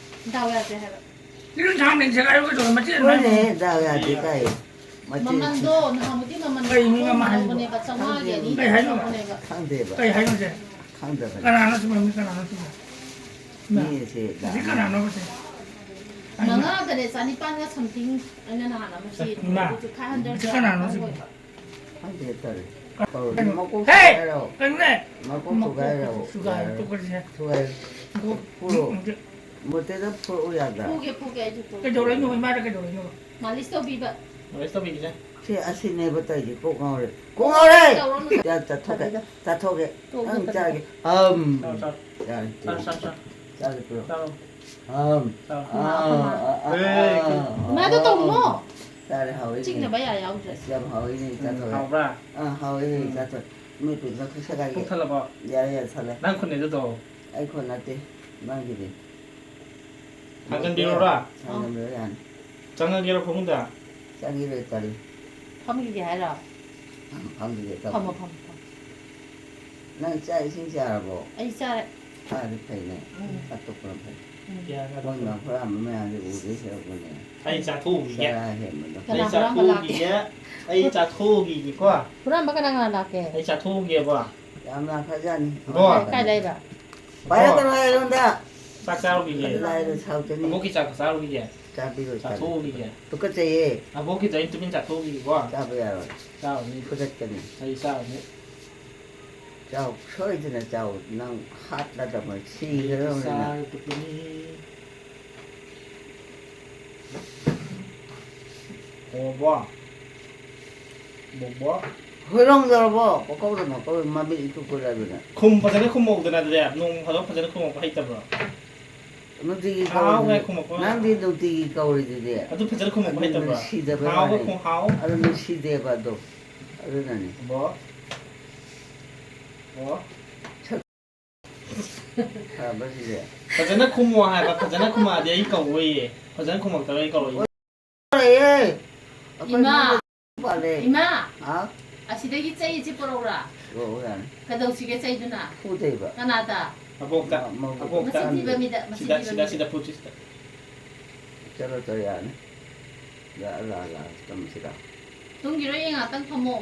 ꯗꯥꯎ ꯌꯥꯗ꯭ꯔꯦ ꯍꯥꯏꯕ꯫ ꯁꯤ ꯑꯗꯨꯝ ꯊꯥꯡꯅ ꯁꯦꯒꯥꯏꯔꯒ ꯇꯧꯔ ꯃꯆꯦꯠ ꯑꯃ ꯍꯣꯏꯅꯦ, ꯗꯥꯎ ꯌꯥꯗꯦ ꯀꯥꯏ꯫ ꯃꯆꯦꯠ ꯃꯃꯟꯗꯣ ꯅꯍꯥꯟꯃꯨꯛꯀꯤ ꯃꯃꯜ ꯀꯩꯅꯣ ꯃꯃꯜ ꯍꯥꯏꯁꯤꯕꯣ? ꯂꯧꯕꯅꯦꯕ, ꯆꯥꯝꯃꯉꯥꯒꯤ ꯑꯅꯤ ꯀꯩ ꯍꯥꯏꯅꯣ? ꯂꯧꯕꯅꯦꯕ꯫ ꯈꯪꯗꯦꯕ꯫ ꯀꯩ ꯍꯥꯏꯅꯣ ꯁꯦ? ꯈꯪꯗꯕꯅꯤ꯫ ꯀꯅꯥꯅꯣ ꯁꯤꯕꯣ? ꯃꯤ ꯀꯅꯥꯅꯣ ꯁꯤꯕꯣ? ꯃꯤꯁꯦ ꯁꯤ ꯂꯥꯛꯑꯦ꯫ ꯀꯅꯥꯅꯣꯕ ꯁꯦ? ꯃꯉꯥꯗꯅꯦ ꯆꯅꯤꯄꯥꯟꯒ something ꯑꯩꯅ ꯅꯍꯥꯟ ꯑꯃ ꯆꯦꯟꯕꯗꯣ, ꯏꯃꯥ, ꯑꯗꯨꯁꯨ five hundred ꯁꯤ ꯀꯅꯥꯅꯣ ꯁꯤꯕꯣ? ꯑꯣꯏꯕ꯫ ꯈꯪꯗꯦ ꯇꯧꯔꯤ꯫ ꯀꯩꯅꯣ꯫ ꯃꯀꯣꯛ ꯍꯦ! ꯊꯨꯒꯥꯏꯔꯣ꯫ ꯀꯩꯅꯣꯅꯦ? ꯃꯀꯣꯛ ꯃꯀꯣꯛ ꯊꯨꯒꯥꯏꯔꯣ꯫ ꯊꯨꯒꯥꯏ, ꯌꯥꯔꯣꯏ꯫ ꯇꯣꯛꯈ꯭ꯔꯁꯤꯅꯦ꯫ ꯊꯨꯒꯥꯏ꯫ ꯃꯀꯣꯛ ꯐꯨꯔꯣ꯫ ꯎꯝ, ꯎꯝ, ꯃꯣꯇꯦꯗ ꯐꯨꯔꯛꯎ ꯌꯥꯗ꯭ꯔꯥ? ꯐꯨꯒꯦ, ꯐꯨꯒꯦ, ꯑꯩꯁꯨ ꯐꯨꯒꯦ꯫ ꯀꯩꯗꯧꯔꯛꯏꯅꯣ? ꯏꯃꯥꯗ ꯀꯩꯗꯧꯔꯛꯏꯅꯣ? ꯃꯥꯂꯤꯁ ꯇꯧꯕꯤꯕ꯫ ꯃꯥꯂꯤꯁ ꯇꯧꯕꯤꯒꯦꯁꯦ꯫ ꯁꯤ ꯑꯁꯤꯅꯦꯕ ꯇꯧꯔꯤꯁꯦ, ꯀꯣꯛ ꯉꯥꯎꯔꯦ꯫ ꯀꯣꯛ ꯉꯥꯎꯔꯦ! ꯇꯧꯔꯛꯑꯣꯅꯦ꯫ ꯌꯥ, ꯆꯥꯊꯣꯛꯀꯦ꯫ ꯇꯜꯂꯤꯗ꯫ ꯆꯥꯊꯣꯛꯀꯦ꯫ ꯇꯣꯛꯑꯣ, ꯅꯪ ꯇꯜꯂꯤꯗ꯫ ꯆꯥꯒꯦ꯫ ꯑꯝ꯫ ꯆꯥꯔꯣ, ꯆꯥꯔꯣ꯫ ꯌꯥꯔꯦ, ꯆꯥꯔꯣ, ꯆꯥꯔꯣ, ꯆꯥꯔꯣ꯫ ꯆꯥꯒꯦ, ꯄꯤꯔꯣ꯫ ꯆꯥꯔꯣ꯫ ꯑꯝ꯫ ꯆꯥꯔꯣ꯫ ꯑꯥ, ꯑꯥ, ꯑꯥ, ꯑꯥ, ꯏꯃꯥ, ꯑꯗꯨ ꯑꯥ, ꯇꯧꯅꯣ꯫ ꯑꯥ꯫ ꯆꯥꯔꯦ, ꯍꯥꯎꯋꯤꯅꯦ꯫ ꯆꯤꯛꯅꯕ ꯌꯥ ꯌꯥꯎꯗ꯭ꯔꯦ꯫ ꯑꯁ, ꯌꯥꯝ ꯍꯥꯎꯋꯤꯅꯦ, ꯎꯝ, ꯆꯥꯊꯣꯛꯑꯦ꯫ ꯍꯥꯎꯕ꯭ꯔꯥ? ꯑꯥ, ꯍꯥꯎꯋꯤꯅꯦ, ꯎꯝ꯫ ꯆꯥꯊꯣꯛꯑꯦ꯫ ꯃꯤ ꯄꯤꯕꯗ ꯈꯨꯠ ꯁꯦꯒꯥꯏꯒꯦ꯫ ꯄꯨꯛ ꯊꯜꯂꯕꯣ? ꯌꯥꯔꯦ, ꯌꯥꯔꯦ, ꯊꯜꯂꯦ꯫ ꯅꯪ ꯈꯨꯟꯅꯩꯗꯣ ꯇꯧ꯫ ꯑꯩ ꯈꯨꯟ ꯅꯠꯇꯦ, ꯅꯪꯒꯤꯅꯦ꯫ ꯊꯥꯡꯖꯟꯕꯤꯔꯣꯔꯥ? ꯊꯥꯡꯖꯟꯕꯤꯔꯣ ꯌꯥꯅꯤ꯫ ꯆꯪꯉꯒꯦꯔꯣ ꯐꯃꯨꯡꯗ? ꯆꯪꯈꯤꯔꯣꯏ, ꯇꯜꯂꯤ꯫ ꯐꯝꯈꯤꯒꯦ ꯍꯥꯏꯔꯣ? ꯎꯝ, ꯐꯝꯈꯤꯒꯦ ꯇꯧ꯫ ꯐꯝꯃꯣ, ꯐꯝꯃꯣ, ꯐꯝꯃꯣ꯫ ꯅꯪ ꯆꯥꯛ ꯏꯁꯤꯡ ꯆꯥꯔꯕꯣ? ꯑꯩ ꯆꯥꯔꯦ꯫ ꯆꯥꯔꯗꯤ ꯐꯩꯅꯦ꯫ ꯎꯝ꯫ ꯆꯥꯛ ꯇꯣꯛꯄꯅ ꯐꯩ꯫ ꯎꯝ꯫ ꯃꯣꯏ ꯃꯌꯥꯝ ꯍꯨꯔꯥꯟꯕ ꯃꯌꯥꯝꯁꯦ ꯎꯗꯣꯏ ꯁꯔꯨꯛꯄꯨꯅꯦ꯫ ꯑꯩ ꯆꯥꯊꯣꯛꯎꯈꯤꯒꯦ꯫ ꯆꯔꯥ ꯍꯦꯟꯕꯗꯣ꯫ ꯀꯅꯥ ꯑꯩ ꯍꯨꯔꯥꯟꯕ ꯂꯥꯛꯀꯦ? ꯆꯥꯊꯣꯛꯎꯈꯤꯒꯦ꯫ ꯑꯩ ꯆꯥꯊꯣꯛꯎꯈꯤꯒꯦꯀꯣ꯫ ꯍꯨꯔꯥꯟꯕ ꯀꯅꯥ ꯀꯅꯥ ꯂꯥꯛꯀꯦ? ꯑꯩ ꯆꯥꯊꯣꯛꯎꯒꯦꯕ꯫ ꯌꯥꯝ ꯂꯥꯛꯈ꯭ꯔꯖꯥꯠꯅꯤ꯫ ꯕꯣ꯫ ꯀꯥꯏ ꯂꯩꯕ? ꯄꯥꯏꯔꯛꯀꯅꯨ ꯍꯥꯏ ꯑꯩꯉꯣꯟꯗ꯫ ꯆꯥꯛ ꯆꯥꯔꯨꯈꯤꯒꯦ꯫ ꯂꯥꯏꯔ ꯁꯥꯎꯖꯅꯤ꯫ ꯑꯕꯣꯛꯀꯤ ꯆꯥꯛ ꯆꯥꯔꯨꯈꯤꯒꯦ꯫ ꯆꯥꯕꯤꯔꯣꯏ, ꯆꯥꯕꯤꯔꯣꯏ꯫ ꯆꯥꯊꯣꯛꯎꯈꯤꯒꯦ꯫ ꯇꯨꯀꯠꯆꯩꯌꯦ꯫ ꯑꯕꯣꯛꯀꯤꯗ ꯑꯩꯅ ꯇꯨꯃꯤꯟ ꯆꯥꯊꯣꯛꯎꯈꯤꯒꯦꯀꯣ꯫ ꯆꯥꯕ ꯌꯥꯔꯣꯏ꯫ ꯆꯥꯔꯨꯅꯤ꯫ ꯐꯨꯗꯠꯀꯅꯤ꯫ ꯑꯩ ꯆꯥꯔꯨꯅꯤ꯫ ꯆꯥꯎ, ꯁꯣꯏꯗꯅ ꯆꯥꯎ꯫ ꯅꯪ ꯍꯥꯠꯂꯗꯕꯅꯤ, ꯑꯩꯗꯤ ꯁꯤꯒꯗꯕꯅꯤ ꯅꯪ꯫ ꯆꯥꯔꯗꯕꯅꯤ꯫ ꯕꯣꯕꯣ꯫ ꯕꯣꯕꯣ꯫ ꯍꯣꯏꯔꯣꯡꯗꯧꯔꯕꯣ? ꯄꯀꯧꯗ ꯃꯀꯧ ꯃꯃꯤꯠ ꯏꯀꯨ ꯀꯨꯔꯗꯅ꯫ ꯈꯨꯝ ꯐꯖꯅ ꯈꯨꯝꯃꯧꯗꯅ ꯑꯗꯨꯗꯤ꯫ ꯅꯣꯡ ꯐꯥꯗꯣꯛ ꯐꯖꯅ ꯈꯨꯝꯃꯛꯄ ꯍꯩꯇꯕ꯭ꯔꯣ? ꯅꯨꯡꯇꯤꯒꯤ ꯍꯥꯎ ꯀꯧꯔꯤꯗꯨꯗꯤ꯫ ꯍꯥꯏ ꯈꯨꯝꯃꯛꯄ꯫ ꯅꯪꯗꯤ ꯅꯨꯡꯇꯤꯒꯤ ꯀꯧꯔꯤꯗꯨꯗꯤ꯫ ꯑꯗꯨ ꯐꯖꯅ ꯈꯨꯝꯃꯛꯄ ꯑꯗꯨ ꯍꯩꯇꯕ꯭ꯔꯣ? ꯅꯨꯡꯁꯤꯗꯕ ꯍꯥꯎꯒ ꯋꯥꯅꯤ꯫ ꯈꯨꯝ-, ꯍꯥꯎ꯫ ꯑꯗꯨ ꯅꯨꯡꯁꯤꯗꯦꯕ ꯑꯗꯣ꯫ ꯑꯗꯨꯅꯅꯤ꯫ ꯕꯣ꯫ ꯕꯣ꯫ ꯁꯛ ꯐꯕꯁꯤꯗꯤ꯫ ꯐꯖꯅ ꯈꯨꯝꯃꯣ ꯍꯥꯏꯕ, ꯐꯖꯅ ꯈꯨꯝꯃꯛꯑꯗꯤ ꯑꯩ ꯀꯧꯔꯣꯏꯌꯦ꯫ ꯐꯖꯅ ꯈꯨꯝꯃꯛꯇꯕ ꯑꯩ ꯀꯧꯔꯣꯏꯌꯦ꯫ ꯂꯩꯌꯦ꯫ ꯑꯩꯈꯣꯏ ꯏꯃꯥ! ꯃꯥꯡꯒꯣꯜ ꯄꯥꯜꯂꯦ꯫ ꯏꯃꯥ! ꯍꯥ? ꯑꯁꯤꯗꯒꯤ ꯆꯩꯁꯤ ꯄꯨꯔꯛꯎꯔꯥ? ꯄꯨꯔꯛꯎ ꯌꯥꯅꯤ꯫ ꯀꯩꯗꯧꯁꯤꯒꯦ ꯆꯩꯗꯨꯅ? ꯐꯨꯗꯣꯏꯕ꯫ ꯀꯅꯥꯗ? ꯃꯕꯣꯛꯇ꯫ ꯃ-, ꯃꯕꯣꯛꯇ꯫ ꯃꯆꯤꯟ ꯊꯤꯕ ꯃꯤꯗ, ꯃꯆꯤꯟ ꯁꯤꯗ, ꯊꯤꯕ ꯁꯤꯗ, ꯃꯤꯗ꯫ ꯁꯤꯗ ꯐꯨꯁꯤ ꯁꯤꯗ꯫ ꯆꯠꯂꯣ, ꯆꯠꯂꯣ, ꯌꯥꯅꯤ꯫ ꯂꯥ, ꯂꯥ, ꯂꯥ, ꯇꯝꯁꯤꯔ? ꯇꯨꯝꯈꯤꯔꯣꯏꯌꯦ, ꯉꯥꯛꯇꯪ ꯐꯝꯃꯣ꯫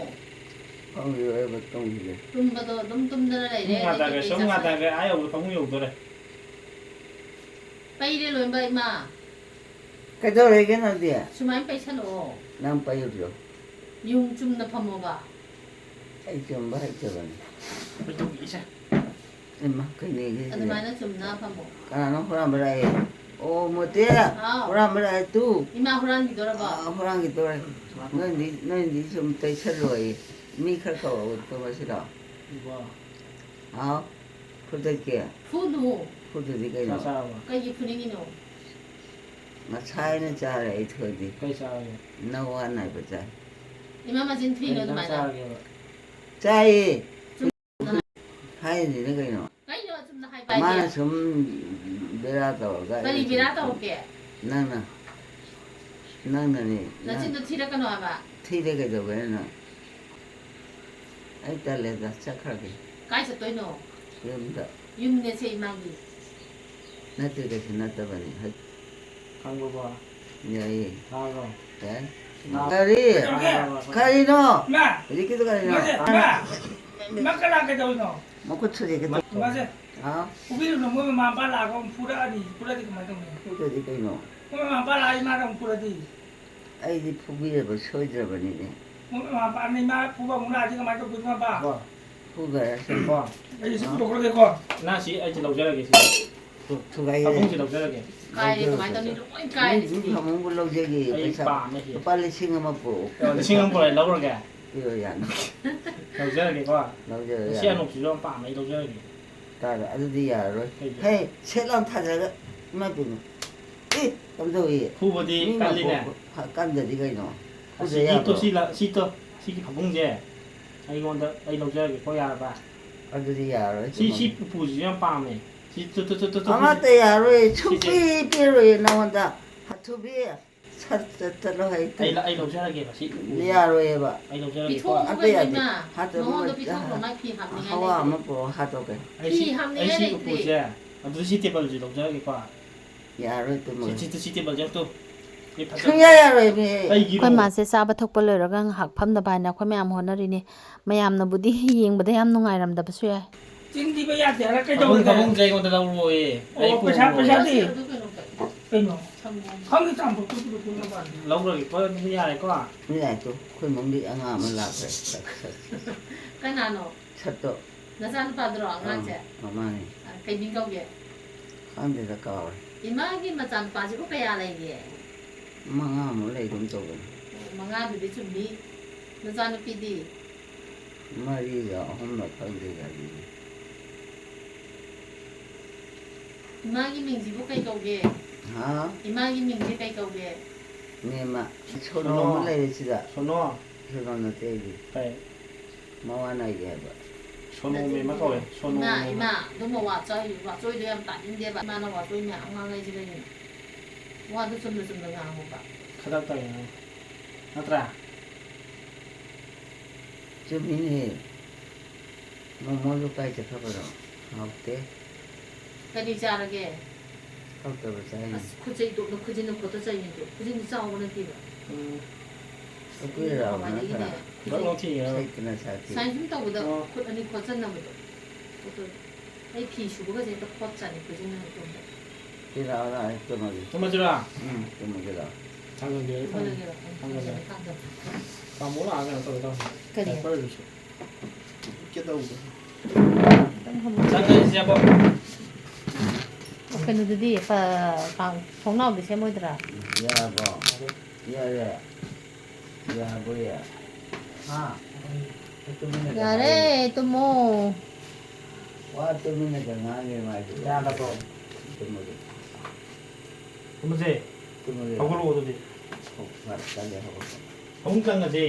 ꯐꯝꯈꯤꯔꯣꯏꯕ, ꯇꯨꯝꯈꯤꯒꯦ꯫ ꯇꯨꯝꯕꯗꯣ ꯑꯗꯨꯝ ꯇꯨꯝꯗꯅ ꯂꯩꯔꯦ, ꯁꯨꯝ ꯉꯥ ꯇꯥꯒꯦ, ꯀꯩꯀꯩ ꯁꯨꯝ ꯉꯥ ꯆꯥꯁꯜ-, ꯇꯥꯒꯦ, ꯑꯥ ꯌꯧꯕ ꯐꯃꯨꯡ ꯌꯧꯗꯣꯔꯦ꯫ ꯄꯩꯔꯦ ꯂꯣꯏꯅꯃꯛ, ꯏꯃꯥ꯫ ꯀꯩꯗꯧꯔꯒꯦ ꯅꯪꯗꯤ? ꯁꯨꯃꯥꯏꯅ ꯄꯩꯁꯜꯂꯛꯑꯣ꯫ ꯅꯪ ꯄꯩꯔꯨꯆꯣ꯫ ꯌꯨꯝ ꯆꯨꯝꯅ ꯐꯝꯃꯣꯕ꯫ ꯑꯩ ꯆꯨꯝꯕ ꯍꯩꯇꯕꯅꯤ꯫ ꯀꯣꯏꯊꯣꯛꯏꯁꯦ꯫ ꯏꯃꯥ, ꯀꯩꯅꯣꯒꯤ ꯑꯗꯨꯃꯥꯏꯅ ꯆꯨꯝꯅ ꯐꯝꯃꯣ꯫ ꯀꯅꯥꯅꯣ ꯍꯨꯔꯥꯟꯕ ꯂꯥꯛꯑꯦ? ꯑꯣ, ꯃꯣꯇꯦ, ꯍꯥꯎ꯫ ꯍꯨꯔꯥꯟꯕ ꯂꯥꯛꯑꯦ ꯇꯨ꯫ ꯏꯃꯥ ꯍꯨꯔꯥꯟꯈꯤꯗꯣꯔꯕꯣ? ꯑꯥ, ꯍꯨꯔꯥꯟꯈꯤꯗꯣꯔꯦ꯫ ꯅꯣꯏꯗꯤ, ꯅꯣꯏꯗꯤ ꯁꯨꯝ ꯇꯩꯁꯜꯂꯣꯏꯌꯦ꯫ ꯃꯤ ꯈꯔ ꯀꯧꯔꯛꯑꯣ ꯇꯨꯝꯃꯁꯤꯔꯣ? ꯏꯕꯣ꯫ ꯍꯥꯎ, ꯐꯨꯗꯠꯀꯦ? ꯐꯨꯅꯨ꯫ ꯐꯨꯗꯗꯤ ꯀꯩꯅꯣ? ꯆꯥꯛ ꯆꯥꯔꯕꯣ? ꯀꯩꯒꯤ ꯐꯨꯅꯤꯡꯉꯤꯅꯣ? ꯉꯁꯥꯏꯅ ꯆꯥꯔꯦ ꯑꯩ ꯊꯣꯏꯗꯤ꯫ ꯀꯩ ꯆꯥꯔꯒꯦ? ꯅꯋꯥ ꯅꯥꯏꯕ ꯆꯥꯏ꯫ ꯏꯃꯥ ꯃꯆꯤꯟ ꯊꯤꯅꯣ ꯀꯩ ꯏꯟꯖꯥꯡ ꯑꯗꯨꯃꯥꯏꯅ꯫ ꯆꯥꯔꯒꯦꯕ? ꯆꯥꯏꯌꯦ꯫ ꯍꯥꯏꯔꯤꯅꯦ ꯀꯩꯅꯣ? ꯀꯩꯅꯣ ꯑꯆꯨꯝꯅ ꯍꯥꯏꯕ ꯍꯥꯏꯗꯤ? ꯃꯥꯅ ꯁꯨꯝ ꯕꯦꯔꯥ ꯇꯧꯔꯒ ꯀꯔꯤ ꯑꯩꯅ ꯕꯦꯔꯥ ꯁꯨꯝ ꯇꯧꯔꯛꯀꯦ? ꯅꯪꯅ, ꯅꯪꯅꯅꯦ, ꯅꯪ ꯅꯆꯤꯟꯗꯣ ꯊꯤꯔꯛꯀꯅꯣ ꯍꯥꯏꯕ꯫ ꯊꯤꯔꯦ ꯀꯩꯗꯧꯒꯦ ꯍꯥꯏꯅꯣ? ꯑꯩ ꯇꯜꯂꯦꯗ, ꯆꯠꯈ꯭ꯔꯒꯦ꯫ ꯀꯥꯏ ꯆꯠꯇꯣꯏꯅꯣ? ꯌꯨꯝꯗ꯫ ꯌꯨꯝꯅꯦꯁꯦ ꯏꯃꯥꯒꯤ꯫ ꯅꯠꯇꯦ, ꯀꯩꯁꯨ ꯅꯠꯇꯕꯅꯤ꯫ ꯍꯠ꯫ ꯈꯪꯕ꯭ꯔꯣ? ꯌꯥꯏꯌꯦ꯫ ꯇꯥꯕ꯭ꯔꯣ? ꯌꯥꯏ꯫ ꯇꯥꯕ꯭ꯔꯣ? ꯀꯔꯤ? ꯇꯥꯕ꯭ꯔꯣ? ꯀꯔꯤꯅꯣ? ꯏꯃꯥ! ꯍꯧꯖꯤꯛꯀꯤꯗꯣ ꯀꯔꯤꯅꯣ? ꯏꯃꯥꯁꯦ, ꯏꯃꯥ! ꯏꯃꯥ ꯀꯅꯥ ꯀꯩꯗꯧꯔꯤꯅꯣ? ꯃꯈꯨꯠ ꯁꯨꯔꯤꯒꯦ ꯇꯧ-, ꯏꯃꯥꯁꯦ! ꯍꯥꯎ? ꯐꯨꯕꯤꯔꯨꯅꯨ, ꯃꯣꯏ ꯃꯃꯥ ꯃꯄꯥ ꯂꯥꯛꯑꯒ ꯑꯃꯨꯛ ꯐꯨꯔꯛꯑꯗꯤ, ꯐꯨꯔꯛꯑꯗꯤ ꯀꯃꯥꯏꯅ ꯇꯧꯅꯤ? ꯐꯨꯗ꯭ꯔꯗꯤ ꯀꯩꯅꯣ? ꯃꯣꯏ ꯃꯃꯥ ꯃꯄꯥ ꯂꯥꯛꯑ ꯏꯃꯥꯗ ꯑꯃꯨꯛ ꯐꯨꯔꯛꯑꯗꯤ? ꯑꯩꯗꯤ ꯐꯨꯕꯤꯔꯕ ꯁꯣꯏꯗ꯭ꯔꯕꯅꯤꯅꯦ꯫ ꯃꯣꯏ ꯃꯃꯥ ꯃꯄꯥ, ꯏꯃꯥ ꯐꯨꯕ ꯑꯃꯨꯛ ꯂꯥꯛꯑꯗꯤ ꯀꯃꯥꯏꯅ ꯇꯧꯗꯣꯏꯅꯣ, ꯃꯃꯥ ꯃꯄꯥ? ꯀꯣ? ꯐꯨꯈ꯭ꯔꯦ꯫ ꯀꯣ? ꯑꯩ ꯁꯤ ꯄꯨꯊꯣꯛꯈ꯭ꯔꯒꯦꯀꯣ꯫ ꯅꯪ ꯁꯤ ꯑꯩꯁꯦ ꯂꯧꯖꯔꯒꯦ ꯁꯤ꯫ ꯊꯨꯒꯥꯏꯔꯦ꯫ ꯐꯃꯨꯡꯁꯦ ꯂꯧꯖꯔꯒꯦ꯫ ꯀꯥꯏꯔꯦ, ꯀꯃꯥꯏꯅ ꯇꯧꯅꯤ? ꯂꯣꯏ ꯀꯥꯏꯔꯦ ꯅꯣꯏ ꯁꯤꯗꯤ꯫ ꯐꯃꯨꯡꯕꯨ ꯂꯧꯖꯒꯦ꯫ ꯑꯩ ꯄꯩꯁꯥ ꯄꯥꯝꯃꯦ ꯁꯤ꯫ ꯂꯨꯄꯥ ꯂꯤꯁꯤꯡ ꯑꯃ ꯄꯨꯔꯛꯑꯣ꯫ ꯑꯣ, ꯂꯤꯁꯤꯡ ꯑꯃ ꯄꯨꯔꯛꯑꯦ, ꯂꯧꯔꯒꯦ꯫ ꯄꯤꯔꯣ ꯌꯥꯅꯤ꯫ ꯂꯧꯖꯔꯒꯦꯀꯣ꯫ ꯂꯧꯖꯔꯣ, ꯁꯤ ꯌꯥꯅꯤ꯫ ꯑꯅꯣꯛꯁꯤꯁꯨ ꯌꯥꯝ ꯄꯥꯝꯃꯦ, ꯑꯩ ꯂꯧꯖꯔꯒꯦ꯫ ꯇꯥꯗ, ꯑꯗꯨꯗꯤ ꯌꯥꯔꯔꯣꯏ꯫ ꯀꯩꯒꯤ? ꯍꯦ, ꯁꯦꯠ ꯂꯥꯎ ꯊꯥꯖꯔꯒ, ꯏꯃꯥ ꯏꯄꯦꯝꯃ꯫ ꯑꯦ, ꯀꯝꯗꯧꯏ? ꯐꯨꯕꯗꯤ ꯃꯤ ꯀꯜꯂꯤꯅꯦ꯫ ꯃꯀꯣꯛ ꯀꯟꯗꯗꯤ ꯀꯩꯅꯣ? ꯐꯨꯗ ꯑꯁꯤꯒꯤ ꯌꯥꯕ꯭ꯔꯣ? ꯇꯣ-, ꯁꯤ ꯂ-, ꯁꯤ ꯇꯣ-, ꯁꯤꯒꯤ ꯐꯃꯨꯡꯁꯦ ꯑꯩꯉꯣꯟꯗ, ꯑꯩ ꯂꯧꯖꯔꯒꯦꯀꯣ, ꯌꯥꯔꯕ? ꯑꯗꯨꯗꯤ ꯌꯥꯔꯔꯣꯏ, ꯁꯤ, ꯁꯤ ꯆꯨꯝꯃꯝꯅꯤ꯫ ꯎꯄꯨꯁꯤꯁꯨ ꯌꯥꯝ ꯄꯥꯝꯃꯦ꯫ ꯁꯤ two, two, two, two, two, ꯁꯤꯁꯦ꯫ ꯁꯨꯡꯄꯤ ꯄꯤꯔꯣꯏꯌꯦ ꯅꯉꯣꯟꯗ꯫ ꯍꯥꯊꯨꯕꯤ, ꯁꯠ ꯆꯠ ꯆꯠꯂꯣ ꯍꯥꯏ꯫ ꯑꯩ ꯂ-, ꯑꯩ ꯂꯧꯖꯔꯒꯦꯕ, ꯁꯤ ꯎꯄꯨꯁꯦ꯫ ꯌꯥꯔꯣꯏꯌꯦꯕ꯫ ꯑꯩ ꯂꯧꯖꯔꯒꯦꯀꯣ꯫ ꯄꯤꯊꯣꯛꯑꯣ ꯑꯝꯇ ꯌꯥꯗꯦ꯫ ꯀꯩꯅꯣ ꯏꯃꯥ? ꯍꯥꯠꯇꯣꯛꯄ ꯃꯉꯣꯟꯗ ꯄꯤꯊꯣꯛꯈ꯭ꯔꯣ, ꯃꯥꯏ ꯐꯤ ꯍꯥꯞꯅꯤꯡꯉꯥꯏ ꯍꯋꯥ ꯂꯩꯇ꯭ꯔꯦ꯫ ꯑꯃ ꯄꯨꯔꯛꯑꯣ, ꯍꯥꯠꯇꯣꯛꯀꯦ꯫ ꯑꯩ ꯁꯤ, ꯐꯤ ꯑꯩ ꯍꯥꯞꯅꯤꯡꯉꯥꯏ ꯁꯤ ꯂꯩꯇ꯭ꯔꯦ꯫ ꯎꯄꯨꯁꯦ, ꯑꯗꯨꯗꯤ ꯁꯤ ꯇꯦꯕꯜꯁꯦ ꯂꯧꯖꯔꯒꯦꯀꯣ꯫ ꯌꯥꯔꯣꯏ, ꯁꯤ, ꯇꯨꯝꯃꯣꯏ꯫ ꯁꯤ, ꯁꯤ ꯇꯦꯕꯜꯁꯦ ꯑꯝꯇ꯫ ꯁꯤ ꯐꯖ-, ꯁꯨꯡꯌꯥ ꯌꯥꯔꯣꯏ, ꯃꯤ꯫ ꯀꯩꯒꯤꯅꯣ? ꯑꯩꯈꯣꯏ ꯃꯥꯁꯦ ꯆꯥꯕ ꯊꯛꯄ ꯂꯣꯏꯔꯒ ꯉꯥꯏꯍꯥꯛ ꯐꯝꯅꯕ ꯍꯥꯏꯅ ꯑꯩꯈꯣꯏ ꯃꯌꯥꯝ ꯍꯣꯠꯅꯔꯤꯅꯦ꯫ ꯃꯌꯥꯝꯅꯕꯨꯗꯤ ꯌꯦꯡꯕꯗ ꯌꯥꯝ ꯅꯨꯡꯉꯥꯏꯔꯝꯗꯕꯁꯨ ꯌꯥꯏ꯫ ꯆꯤꯟ ꯊꯤꯕ ꯌꯥꯗꯦ ꯍꯥꯏꯔ ꯐꯃꯨꯡ, ꯀꯩꯗꯧꯔꯒꯦ? ꯐꯃꯨꯡꯁꯦ ꯑꯩꯉꯣꯟꯗ ꯂꯧꯔꯣꯏꯌꯦ꯫ ꯑꯩ ꯑꯣ, ꯄꯩꯁꯥ, ꯄꯨꯔꯣꯏ꯫ ꯄꯩꯁꯥꯗꯤ? ꯀꯩꯅꯣ? ꯁꯪꯒꯣꯝ꯫ ꯈꯪꯗꯦ, ꯆꯥꯝꯊꯣꯛ ꯈꯣꯠꯇꯣꯛꯄꯗꯣ ꯄꯨꯅꯕ꯫ ꯂꯧꯔꯒꯦꯀꯣ, ꯑꯗꯨꯝ ꯌꯥꯔꯦꯀꯣ꯫ ꯃꯤ ꯂꯥꯛꯇꯣ, ꯑꯩꯈꯣꯏ ꯏꯃꯨꯡꯒꯤ ꯑꯉꯥꯡ ꯑꯃ ꯂꯥꯛꯈ꯭ꯔꯦ꯫ ꯀꯅꯥꯅꯣ? ꯁꯠꯇꯣ꯫ ꯅꯆꯥꯅꯨꯄꯥꯗꯨꯔꯣ ꯑꯉꯥꯡꯁꯦ? ꯑꯥ, ꯃꯃꯥꯅꯦ꯫ ꯑ, ꯀꯩ ꯃꯤꯡ ꯀꯧꯒꯦ? ꯈꯪꯗꯦꯗ, ꯀꯥꯎꯔꯦ꯫ ꯏꯃꯥꯒꯤ ꯃꯆꯥꯅꯨꯄꯥꯁꯤꯕꯨ ꯀꯌꯥ ꯂꯩꯒꯦ? ꯃꯉꯥꯃꯨꯛ ꯂꯩꯒꯨꯝ ꯇꯧꯕꯅꯤ꯫ ꯑꯣ, ꯃꯉꯥꯗꯨꯗꯤ ꯆꯨꯝꯃꯤ꯫ ꯅꯆꯥꯅꯨꯄꯤꯗꯤ? ꯃꯔꯤꯒ ꯑꯍꯨꯝꯂ ꯈꯪꯗꯦꯗ ꯑꯗꯨꯗꯤ꯫ ꯏꯃꯥꯒꯤ ꯃꯤꯡꯁꯤꯕꯨ ꯀꯩ ꯀꯧꯒꯦ? ꯍꯥ? ꯏꯃꯥꯒꯤ ꯃꯤꯡꯁꯦ ꯀꯩ ꯀꯧꯒꯦ? ꯃꯦꯝꯃ꯫ ꯁꯣꯅꯣ ꯁꯣꯅꯣ꯫ ꯑꯃ ꯂꯩꯔꯦ ꯁꯤꯗ꯫ ꯁꯣꯅꯣ꯫ ꯁꯣꯅꯣ ꯅꯠꯇꯦ ꯑꯩꯗꯤ꯫ ꯀꯩ? ꯃꯋꯥ ꯅꯥꯏꯗꯦ ꯍꯥꯏꯕ꯫ ꯁꯣꯅꯣ ꯃꯦꯝꯃ ꯀꯧꯋꯦ, ꯁꯣꯅꯣ ꯏꯃꯥ, ꯃꯦꯝꯃ꯫ ꯏꯃꯥ, ꯑꯗꯨꯝꯕ ꯋꯥꯆꯣꯏ-, ꯋꯥꯆꯣꯏꯗꯣ ꯌꯥꯝ ꯇꯥꯅꯤꯡꯗꯦꯕ꯫ ꯏꯃꯥꯅ ꯋꯥꯆꯣꯏ ꯃꯌꯥꯝ ꯉꯥꯡꯉꯛꯏꯁꯦ ꯀꯩꯒꯤꯅꯣ? ꯋꯥꯗꯣ ꯆꯨꯝꯅ ꯆꯨꯝꯅ ꯉꯥꯡꯉꯣꯕ꯫ ꯈꯗꯔ ꯇꯧꯔꯤꯅꯦ꯫ ꯅꯠꯇ꯭ꯔꯥ? ꯆꯨꯝꯃꯤꯅꯦꯍꯦ꯫ ꯃꯣꯃꯣꯗꯣ ꯀꯥꯏ ꯆꯠꯈ꯭ꯔꯕꯅꯣ? ꯍꯥꯎꯇꯦ꯫ ꯀꯔꯤ ꯆꯥꯔꯒꯦ? ꯍꯥꯎꯇꯕ ꯆꯥꯏꯅꯦ꯫ ꯑꯁ, ꯈꯨꯠꯁꯦ ꯏꯇꯣꯝꯇ ꯈꯨꯖꯤꯟꯅ ꯈꯣꯠꯇ ꯆꯩꯅꯤꯗꯣ꯫ ꯈꯨꯖꯤꯟꯗꯤ ꯆꯥꯎꯕ ꯅꯠꯇꯦꯕ꯫ ꯎꯝ꯫ ꯑꯩꯈꯣꯏ ꯔꯥꯎ ꯅꯠꯇ꯭ꯔꯥ? ꯅꯍꯥꯟꯋꯥꯏꯗꯒꯤꯅꯦ ꯈꯨꯖꯤꯟ ꯕꯛ ꯂꯥꯎ ꯊꯦꯡꯉꯦ ꯍꯥꯏꯕ꯫ ꯁꯩꯇꯅ ꯁꯥꯊꯤ꯫ ꯁꯥꯏꯟ ꯁꯨꯝ ꯇꯧꯕꯗ ꯑꯣ꯫ ꯈꯨꯠ ꯑꯅꯤ ꯈꯣꯠꯆꯟꯅꯕꯗꯣ꯫ ꯈꯣꯠꯇꯣꯏ꯫ ꯑꯩ ꯐꯤ ꯁꯨꯕꯒꯁꯦ ꯍꯦꯛꯇ ꯈꯣꯠꯆꯥꯅꯤ ꯈꯨꯖꯤꯟꯅ ꯏꯇꯣꯝꯇ꯫ ꯁꯤ ꯂꯥꯛꯑꯣ, ꯂꯥꯛꯑꯣ, ꯇꯨꯝꯃꯁꯤ꯫ ꯇꯨꯝꯃꯁꯤꯔꯣ? ꯎꯝ, ꯇꯨꯝꯃꯁꯤ ꯂꯥꯛꯑꯣ꯫ ꯊꯥꯡꯒꯠꯂꯒꯦꯔꯣ? ꯊꯥꯡꯒꯠꯂꯒꯦ꯫ ꯊꯥꯡꯒꯠꯂꯒꯦ꯫ ꯇꯥꯃꯣ ꯂꯥꯛꯑꯒ ꯀꯩꯅꯣ ꯇꯧꯒꯦ ꯇꯧꯕꯅꯦ꯫ ꯀꯔꯤ? ꯗꯥꯏꯄꯔꯗꯨꯁꯨ꯫ ꯀꯦ ꯇꯧꯕ꯫ ꯈꯤꯇꯪ ꯐꯝꯃꯣ꯫ ꯆꯪꯉꯁꯤ, ꯆꯦꯕꯣ꯫ ꯀꯩꯅꯣꯗꯨꯗꯤ ꯄ-, ꯀꯥꯡ-, ꯊꯣꯡꯅꯥꯎꯗꯤ ꯁꯦꯝꯃꯣꯏꯗ꯭ꯔꯥ? ꯌꯥꯔꯕꯣ? ꯌꯥꯔꯦ꯫ ꯌꯥꯔꯕꯣ ꯌꯥ? ꯍꯥ? ꯇꯨꯃꯤꯟꯅ ꯌꯥꯔꯦ, ꯇꯨꯝꯃꯣ꯫ ꯋꯥ ꯇꯨꯃꯤꯟꯅ ꯉꯥꯡꯉꯦ ꯃꯥꯏꯁꯦ꯫ ꯌꯥꯔꯕꯣ? ꯇꯨꯝꯃꯒꯦ꯫ ꯇꯨꯝꯃꯁꯦ꯫ ꯇꯨꯝꯃꯒꯦ꯫ ꯍꯧꯒꯠꯂꯛꯑꯣ ꯑꯗꯨꯗꯤ꯫ ꯍꯧ-, ꯐꯔꯦ, ꯇꯜꯂꯦ, ꯍꯧꯒꯠꯄ꯫ ꯐꯃꯨꯡ ꯆꯪꯉꯁꯦ꯫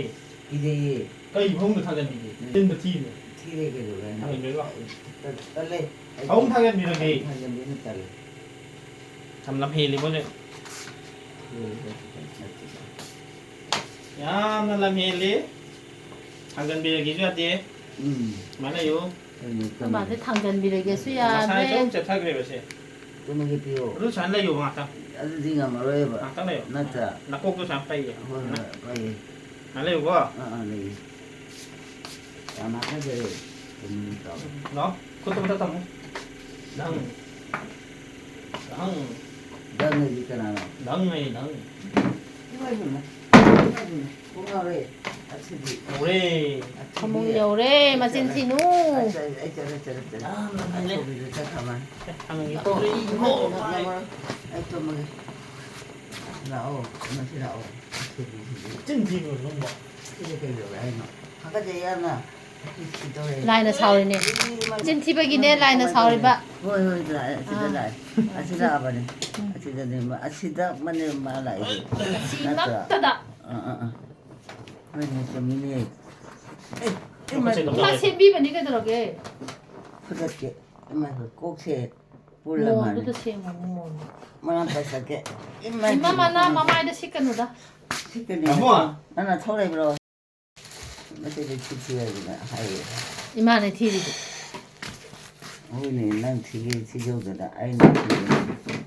ꯀꯤꯖꯩꯌꯦ꯫ ꯀꯩ ꯐꯃꯨꯡꯗ ꯊꯥꯖꯟꯕꯤꯒꯦ? ꯎꯝ꯫ ꯇꯤꯟꯗ ꯊꯤꯕ꯫ ꯊꯤꯔꯦ ꯀꯩꯗꯧꯔꯒꯦ? ꯊꯥꯖꯟꯕꯤꯔꯣ ꯂꯥꯛꯑꯣ꯫ ꯇꯜ-, ꯇꯜꯂꯦ꯫ ꯐꯃꯨꯡ ꯊꯥꯖꯟꯕꯤꯔꯒꯦ꯫ ꯊꯥꯖꯟꯕꯤꯅ ꯇꯜꯂꯦ꯫ ꯌꯥꯝ ꯂꯝ ꯍꯦꯜꯂꯤꯕꯣ ꯍꯧꯖꯤꯛ꯫ ꯂꯣꯏꯔꯦ, ꯅꯠꯇꯦ꯫ ꯌꯥꯝꯅ ꯂꯝ ꯍꯦꯜꯂꯤ꯫ ꯊꯥꯡꯖꯟꯕꯤꯔꯒꯦꯁꯨ ꯌꯥꯗꯦ꯫ ꯎꯝ꯫ ꯁꯨꯃꯥꯏꯅ ꯂꯩꯌꯨ꯫ ꯀꯩꯅꯣ ꯑꯩꯈꯣꯏ ꯃꯥꯁꯦ ꯇꯝꯃꯤꯁꯦ? ꯊꯥꯡꯖꯟꯕꯤꯔꯒꯦꯁꯨ ꯃꯁꯥꯁꯦ ꯌꯥꯗ꯭ꯔꯦ꯫ ꯁꯨꯝ ꯆꯦꯞꯊꯈ꯭ꯔꯦꯕꯁꯦ꯫ ꯇꯨꯝꯃꯒꯦ ꯄꯤꯌꯣ꯫ ꯑꯗꯨ ꯁꯨꯃꯥꯏꯅ ꯂꯩꯌꯣꯕ ꯉꯥꯛꯇꯪ꯫ ꯑꯗꯨꯗꯤ ꯉꯝꯃꯔꯣꯏꯕ꯫ ꯉꯥꯛꯇꯪ ꯂꯩꯌꯣ꯫ ꯅꯠꯇ꯭ꯔꯥ? ꯅꯀꯣꯛꯇꯣ ꯁꯨꯃꯥꯏꯅ ꯄꯩꯌꯦ꯫ ꯍꯣꯏ, ꯍꯣꯏ, ꯄꯩꯌꯦ꯫ ꯁꯨꯃꯥꯏꯅ ꯂꯩꯌꯨꯀꯣ꯫ ꯑꯥ, ꯑꯥ, ꯂꯩꯌꯦ꯫ ꯌꯥꯝ ꯍꯥꯀꯠꯆꯔꯦ꯫ ꯀꯩꯅꯣ ꯇꯧꯔꯦ꯫ ꯂꯥꯛꯑꯣ꯫ ꯈꯨꯠꯇꯣ ꯃꯊꯛ ꯊꯝꯃꯣ꯫ ꯅꯪ꯫ ꯅꯪ꯫ ꯅꯪ ꯍꯥꯏꯗꯤ ꯀꯅꯥꯅꯣ? ꯅꯪ ꯍꯥꯏꯌꯦ, ꯅꯪ꯫ ꯏꯃꯥꯏꯕꯦꯝꯃ꯫ ꯏꯃꯥꯏꯕꯦꯝꯃ꯫ ꯀꯣꯛ ꯉꯥꯎꯔꯦ꯫ ꯑꯁꯤꯗꯤ꯫ ꯌꯧꯔꯦ꯫ ꯑꯁꯤꯗꯤ꯫ ꯐꯃꯨꯡ ꯌꯧꯔꯦ, ꯃꯆꯤꯟ ꯊꯤꯅꯨ꯫ ꯑꯩ ꯆꯠꯂꯦ, ꯑꯩ ꯆꯠꯂꯦ, ꯆꯠꯂꯦ, ꯆꯠꯂꯦ꯫ ꯑꯥ, ꯃꯥꯅꯦ꯫ ꯑꯆꯧꯕꯤꯗꯨ ꯆꯠꯈ꯭ꯔ ꯃꯥꯜꯂꯦ꯫ ꯑꯦ, ꯊꯝꯃꯒꯦꯀꯣ꯫ ꯑꯩ ꯇꯨꯝꯃꯒꯦ꯫ ꯂꯥꯛꯑꯣ, ꯃꯁꯤ ꯂꯥꯛꯑꯣ꯫ ꯆꯤꯟ ꯊꯤꯕ꯭ꯔꯣ ꯅꯪꯕꯣ? ꯁꯤꯗ ꯀꯩꯗꯧꯔꯦ ꯍꯥꯏꯅꯣ? ꯍꯥꯀꯠꯆꯩ ꯌꯥꯝꯅ꯫ ꯑꯩ ꯁꯤꯗꯧꯔꯦ꯫ ꯂꯥꯏꯅ ꯁꯥꯎꯔꯤꯅꯦ꯫ ꯏꯃꯥ, ꯆꯤꯟ ꯊꯤꯕꯒꯤꯅꯦ, ꯂꯥꯏꯅ ꯁꯥꯎꯔꯤꯕ꯫ ꯍꯣꯏ, ꯍꯣꯏ, ꯂꯥꯛꯑꯦ, ꯁꯤꯗ ꯑꯥ꯫ ꯂꯥꯛꯑꯦ꯫ ꯑꯁꯤ ꯂꯥꯛꯑꯕꯅꯦ꯫ ꯎꯝ꯫ ꯑꯁꯤꯗꯅꯦ ꯃꯥ, ꯑꯁꯤꯗ ꯃꯅꯦ ꯃꯥ ꯂꯥꯛꯏꯁꯦ꯫ ꯅꯠꯇ꯭ꯔꯥ? ꯁꯤꯃꯛꯇꯗ꯫ ꯑꯥ, ꯑꯥ, ꯑꯥ꯫ ꯍꯣꯏꯅꯦ, ꯆꯨꯝꯃꯤꯅꯦ꯫ ꯑꯦ, ꯏꯃꯥ, ꯏꯃꯥ ꯁꯦꯝꯕꯤꯕꯅꯤ ꯀꯩꯗꯧꯔꯒꯦ? ꯐꯨꯗꯠꯀꯦ꯫ ꯏꯃꯥ, ꯀꯣꯛꯁꯦ ꯄꯨꯜꯂ ꯃꯥꯜꯂꯦ꯫ ꯃꯣꯟꯗꯨꯗ ꯁꯦꯝꯃꯣ, ꯃꯣꯟꯗꯣ꯫ ꯃꯅꯥ ꯄꯥꯏꯁꯠꯀꯦ꯫ ꯏꯃꯥ, ꯏꯃꯥ, ꯃꯅꯥ ꯏꯃꯥ꯫ ꯃꯃꯥꯏꯗ ꯁꯤꯠꯀꯅꯨꯗ꯫ ꯁꯤꯠꯀꯅꯤ꯫ ꯇꯥꯃꯣ꯫ ꯅꯪ ꯅꯊꯧ ꯂꯩꯕ꯭ꯔꯣ? ꯃꯁꯤꯗꯤ ꯊꯤ ꯊꯤ ꯍꯥꯏꯗꯅ ꯍꯥꯏꯌꯦ꯫ ꯏꯃꯥꯅ ꯊꯤꯔꯤꯗꯤ꯫ ꯍꯣꯏꯅꯦ, ꯅꯪ ꯊꯤꯒꯦ ꯊꯤꯖꯧꯗꯅ ꯑꯩꯅ ꯊꯤꯕꯅꯤ꯫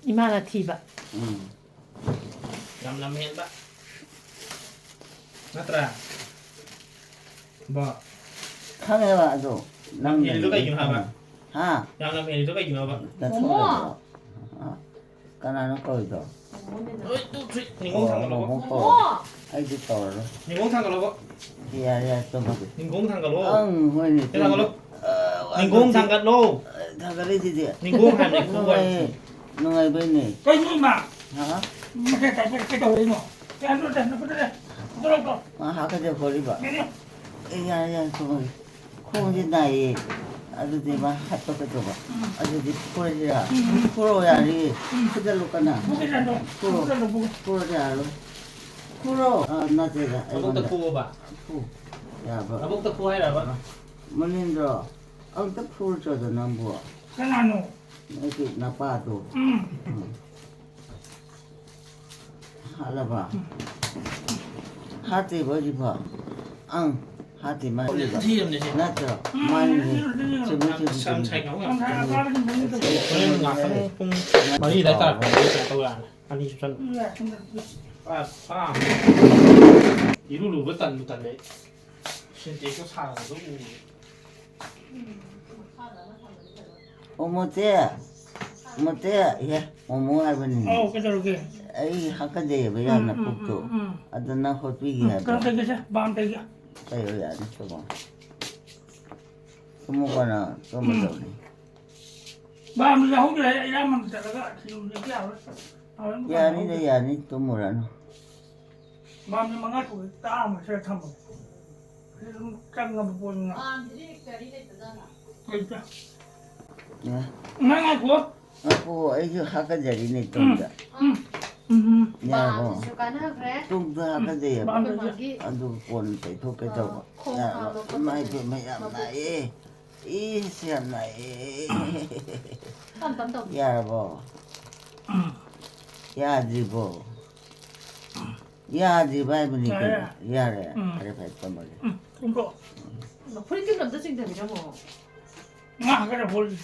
ꯏꯃꯥꯅ ꯊꯤꯕ꯫ ꯎꯝ꯫ ꯌꯥꯝ ꯂꯝ ꯍꯦꯟꯕ꯫ ꯅꯠꯇ꯭ꯔꯥ? ꯕꯣ꯫ ꯈꯪꯉꯦꯕ ꯑꯗꯣ꯫ ꯂꯝ ꯍꯦꯜꯂꯤꯗꯣ ꯀꯩꯒꯤꯅꯣ ꯍꯥꯏꯕ? ꯍꯥ? ꯌꯥꯝ ꯂꯝ ꯍꯦꯜꯂꯤꯗꯣ ꯀꯩꯒꯤꯅꯣꯕ? ꯅꯊꯧ ꯃꯣꯃꯣ! ꯂꯩꯕ꯭ꯔꯣ? ꯍꯥ? ꯀꯅꯥꯅꯣ ꯀꯧꯔꯤꯗꯣ? One, two, three. ꯅꯤꯡꯒꯣꯡ ꯑꯣ, ꯊꯥꯡꯒꯠꯂꯣꯕꯣ꯫ ꯃꯣꯃꯣ ꯀꯧꯔꯣ꯫ ꯃꯣꯃꯣ! ꯑꯩꯗꯤ ꯀꯧꯔꯔꯣꯏ꯫ ꯅꯤꯡꯒꯣꯡ ꯊꯥꯡꯒꯠꯂꯣꯕꯣ꯫ ꯌꯥꯔꯦ, ꯌꯥꯔꯦ, ꯇꯨꯝꯃꯒꯦ꯫ ꯅꯤꯡꯒꯣꯡ ꯊꯥꯡꯒꯠꯂꯣ꯫ ꯑꯪ, ꯍꯣꯏꯅꯦ, ꯁꯤ ꯊꯥꯡꯒꯠꯂꯣ꯫ ꯇꯨꯝꯃꯒꯦ꯫ ꯅꯤꯡꯒꯣꯡ ꯊꯥꯡꯒꯠꯂꯣ꯫ ꯊꯥꯡꯒꯠꯂꯤꯁꯤꯗꯤ꯫ ꯅꯤꯡꯒꯣꯡ ꯍꯥꯏꯕꯅꯦ, ꯈꯨꯕꯣꯡ ꯍꯥꯏꯕꯅꯦ꯫ ꯅꯨꯡꯉꯥꯏ-, ꯅꯨꯡꯉꯥꯏꯕꯩꯅꯦ꯫ ꯀꯩꯅꯣ ꯏꯃꯥ? ꯍꯥ? ꯃꯊꯛ ꯀꯥꯏ ꯀꯩꯗꯧꯔꯛꯏꯅꯣ? ꯀꯩꯅꯣ, ꯀꯩꯅꯣ, ꯀꯩꯅꯣ, ꯀꯩꯅꯣ, ꯀꯩꯅꯣ꯫ ꯃꯥ ꯍꯥꯀꯠꯆ ꯍꯣꯔꯤꯕ꯫ ꯀꯩꯅꯣ? ꯑꯦ, ꯌꯥꯔꯦ, ꯌꯥꯔꯦ, ꯊꯝꯃꯒꯦ꯫ ꯈꯣꯡꯁꯦ ꯅꯥꯏꯌꯦ꯫ ꯑꯗꯨꯗꯤ ꯃꯥ ꯍꯥꯠꯇꯣꯛꯀꯗꯧꯕ꯫ ꯎꯝ꯫ ꯑꯗꯨꯗꯤ ꯐꯨꯔꯁꯤꯔꯥ? ꯎꯝ꯫ ꯐꯨꯔꯣ, ꯌꯥꯔꯦ꯫ ꯎꯝ꯫ ꯐꯨꯖꯜꯂꯨ ꯀꯟꯅ꯫ ꯐꯨꯒꯦ, ꯀꯩꯅꯣ꯫ ꯐꯨꯔꯣ꯫ ꯐꯨꯒꯦ, ꯀꯩꯅꯣ, ꯐꯨꯒꯦ꯫ ꯐꯨꯔꯣ, ꯌꯥꯔꯣꯏ꯫ ꯐꯨꯔꯣ, ꯌꯥꯔꯣꯏ꯫ ꯃꯕꯨꯛꯇ ꯑꯩꯉꯣꯟꯗ꯫ ꯐꯨꯑꯣꯕ꯫ ꯐꯨ꯫ ꯌꯥꯕ꯫ ꯃꯕꯨꯛꯇ ꯐꯨ ꯍꯥꯏꯔꯕ? ꯃꯅꯤꯟꯗꯣ ꯑꯝꯇ ꯐꯨꯔꯨꯆꯣꯗ ꯅꯪꯕꯨ꯫ ꯀꯅꯥꯅꯣ? ꯅꯣꯏꯒꯤ ꯅꯄꯥꯗꯣ꯫ ꯎꯝ꯫ ꯎꯝ꯫ ꯍꯥꯠꯂꯕ? ꯍꯥꯠꯇ꯭ꯔꯤꯕꯣ ꯍꯧꯖꯤꯛꯐꯥꯎ? ꯑꯪ, ꯍꯥꯠꯇ꯭ꯔꯤ ꯃꯥꯜꯂꯦ꯫ ꯊꯤꯔꯝꯅꯦ ꯁꯤ꯫ ꯅꯠꯇ꯭ꯔꯣ? ꯎꯝ, ꯃꯥꯅꯤꯅꯦ꯫ ꯎꯝ, ꯎꯝ, ꯎꯝ꯫ ꯆꯨꯝꯃꯤ, ꯆꯨꯝꯃꯤ, ꯌꯥꯝ ꯆꯨꯝꯃꯤ꯫ ꯁꯥꯏ ꯀꯥꯡꯕꯨ ꯌꯥꯝ ꯌꯥꯝ ꯁꯥꯏ꯫ ꯍꯣꯔꯦꯟ ꯉꯥꯛꯇꯪ ꯄꯨꯡ ꯃꯔꯤ ꯑꯗꯥꯏ ꯇꯥꯔꯛꯄꯗ ꯀꯩꯅꯣ ꯇꯧ ꯌꯥꯔꯅꯤ꯫ ꯑꯅꯤ ꯁꯨꯞꯆꯟ꯫ ꯎꯝ, ꯌꯥꯔꯦ, ꯊꯝꯖꯜꯂꯦ꯫ ꯄꯨꯔꯥ, ꯄꯨꯔꯥ ꯏꯔꯨ ꯂꯨꯕ ꯇꯟꯕꯨ ꯇꯜꯂꯦ꯫ ꯁꯦꯟꯇꯦꯛꯁꯇꯣ ꯁꯥꯟꯅꯕꯗꯣ ꯎꯕꯗ꯫ ꯑꯣ, ꯃꯣꯇꯦ꯫ ꯃꯣꯇꯦ꯫ ꯏꯍꯦ, ꯃꯣꯃꯣ ꯍꯥꯏꯕꯅꯤ꯫ ꯑꯧ, ꯀꯩꯗꯧꯔꯒꯦ? ꯑꯩ ꯍꯥꯀꯠꯖꯩꯌꯦꯕ ꯌꯥꯝꯅ ꯎꯝ, ꯎꯝ, ꯄꯨꯛꯇꯣ꯫ ꯎꯝ, ꯎꯝ꯫ ꯑꯗꯨ ꯅꯪ ꯍꯣꯠꯄꯤꯒꯦ ꯎꯝ, ꯍꯥꯏꯕ꯭ꯔꯣ? ꯀꯩꯅꯣ ꯇꯧꯒꯦꯁꯦ, ꯕꯥꯝ ꯇꯩꯒꯦ꯫ ꯇꯩꯌꯣ, ꯌꯥꯅꯤ, ꯇꯨꯝꯃꯣ꯫ ꯇꯨꯝꯃꯣ ꯀꯣꯟꯅ, ꯇꯨꯝꯃꯗꯧꯅꯤ꯫ ꯎꯝ꯫ ꯕꯥꯝꯗꯤ ꯌꯥꯍꯧꯗ꯭ꯔꯦ, ꯑꯩ ꯏꯔꯥꯡ ꯃꯅꯨꯡ ꯆꯠꯂꯒ ꯊꯤꯔꯨꯕꯗꯤ ꯌꯥꯔꯣꯏ꯫ ꯌꯥꯔꯣꯏ, ꯌꯥꯅꯤꯗ, ꯌꯥꯅꯤ, ꯇꯨꯝꯃꯨꯔꯅꯨ꯫ ꯕꯥꯝꯗꯤ ꯃꯉꯥ ꯇꯔꯨꯛ ꯇꯥꯛꯑꯝꯃ ꯁꯤꯗ ꯊꯝꯃꯒꯦ꯫ ꯁꯤ ꯑꯗꯨꯝ ꯆꯪꯉꯕ ꯄꯣꯠꯅꯤꯅ꯫ ꯕꯥꯝꯁꯤꯗꯤ ꯀꯔꯤ ꯂꯩꯇꯖꯥꯠꯅꯣ? ꯂꯩꯇꯦ꯫ ꯑꯦ꯫ ꯉꯥꯏ ꯉꯥꯏꯈꯣ꯫ ꯉꯥꯏꯈꯣ, ꯑꯩꯁꯨ ꯍꯥꯀꯠꯆꯔꯤꯅꯦ ꯎꯝ꯫ ꯇꯨꯡꯗ꯫ ꯎꯝ꯫ ꯎꯝ꯫ ꯌꯥꯔꯕꯣ? ꯕꯥꯝꯁꯤꯁꯨ ꯀꯥꯟꯅꯈ꯭ꯔꯦ꯫ ꯇꯨꯡꯗ ꯎꯝ꯫ ꯍꯥꯀꯠꯆꯩꯌꯦꯕ꯫ ꯕꯥꯝꯁꯤꯁꯨ꯫ ꯑꯗꯨ ꯀꯣꯟꯅ ꯇꯩꯊꯣꯛꯀꯦ ꯑꯥ, ꯇꯧꯕ꯫ ꯈꯣꯡ ꯌꯥꯔꯕꯣ? ꯍꯥꯝꯕ ꯏꯃꯥ ꯈꯣꯠꯄꯁꯦ ꯏꯕꯦꯝꯃ, ꯌꯥꯝ ꯃꯕꯨꯛ ꯅꯥꯏꯌꯦ꯫ ꯏꯁ, ꯌꯥꯝ ꯅꯥꯏꯌꯦ꯫ ꯇꯞ ꯇꯞ ꯇꯧ꯫ ꯌꯥꯔꯕꯣ? ꯎꯝ꯫ ꯌꯥꯗ꯭ꯔꯤꯕꯣ? ꯌꯥꯗ꯭ꯔꯤꯕ ꯍꯥꯏꯕꯅꯤ ꯌꯥꯔꯦ, ꯀꯩꯅꯣ? ꯌꯥꯔꯦ꯫ ꯌꯥꯔꯦ꯫ ꯎꯝ꯫ ꯐꯔꯦ, ꯐꯔꯦ, ꯇꯨꯝꯃꯒꯦ꯫ ꯎꯝ, ꯇꯨꯝꯊꯣꯛꯑꯣ꯫ ꯐꯨꯔꯤꯠ ꯀꯩꯅꯣ ꯑꯝꯇ ꯆꯤꯡꯊꯕꯤꯔꯝꯃꯣ꯫ ꯉꯥ ꯈꯔ ꯍꯣꯜꯂꯤ꯫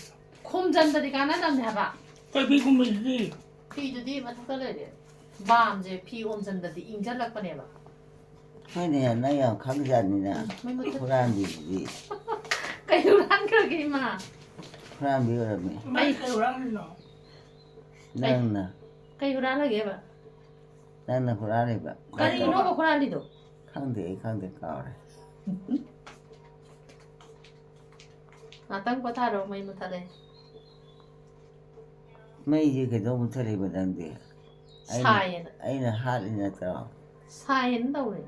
ꯈꯣꯝꯖꯟꯗꯗꯤ ꯀꯥꯟꯅꯗꯕꯅꯦ ꯍꯥꯏꯕ꯫ ꯀꯩ ꯐꯤ ꯈꯨꯝꯃꯤꯁꯤꯗꯤ? ꯐꯤꯗꯨꯗꯤ ꯃꯊꯛꯇ ꯂꯩꯔꯦ꯫ ꯕꯥꯝꯁꯦ ꯐꯤ ꯑꯣꯝꯖꯟꯗꯗꯤ ꯏꯪꯖꯜꯂꯛꯄꯅꯦꯕ꯫ ꯍꯣꯏꯅꯦ, ꯅꯪ ꯌꯥꯝ ꯈꯪꯖꯥꯠꯅꯤꯅ꯫ ꯎꯝ, ꯃꯩ ꯃꯨꯠꯊꯠ-, ꯍꯨꯔꯥꯟꯕꯤꯁꯤꯗꯤ꯫ ꯀꯩ ꯍꯨꯔꯥꯟꯈ꯭ꯔꯒꯦ, ꯏꯃꯥ? ꯍꯨꯔꯥꯟꯕꯤ ꯑꯣꯏꯔꯝꯃꯤ꯫ ꯃꯩ ꯀꯩ ꯍꯨꯔꯥꯟꯈ꯭ꯔꯤꯅꯣ? ꯅꯪꯅ꯫ ꯀꯩ ꯍꯨꯔꯥꯜꯂꯒꯦꯕ? ꯅꯪꯅ ꯍꯨꯔꯥꯜꯂꯤꯕ꯫ ꯀꯔꯤꯅꯣꯕ ꯍꯨꯔꯥꯜꯂꯤꯗꯣ? ꯈꯪꯗꯦ, ꯑꯩ ꯈꯪꯗꯦ, ꯀꯥꯎꯔꯦ꯫ ꯉꯥꯛꯇꯪ ꯄꯣꯊꯥꯔꯣ, ꯃꯩ ꯃꯨꯠꯊꯠꯂꯦ꯫ ꯃꯩꯁꯦ ꯀꯩꯗꯧ ꯃꯨꯠꯊꯠꯂꯤꯕ ꯅꯪꯗꯤ? ꯑꯩꯅ- ꯁꯥꯏꯌꯦꯅ꯫ ꯑꯩꯅ ꯍꯥꯠꯂꯤ ꯅꯠꯇ꯭ꯔꯣ? ꯁꯥꯏꯌꯦꯅ ꯇꯧꯔꯦ꯫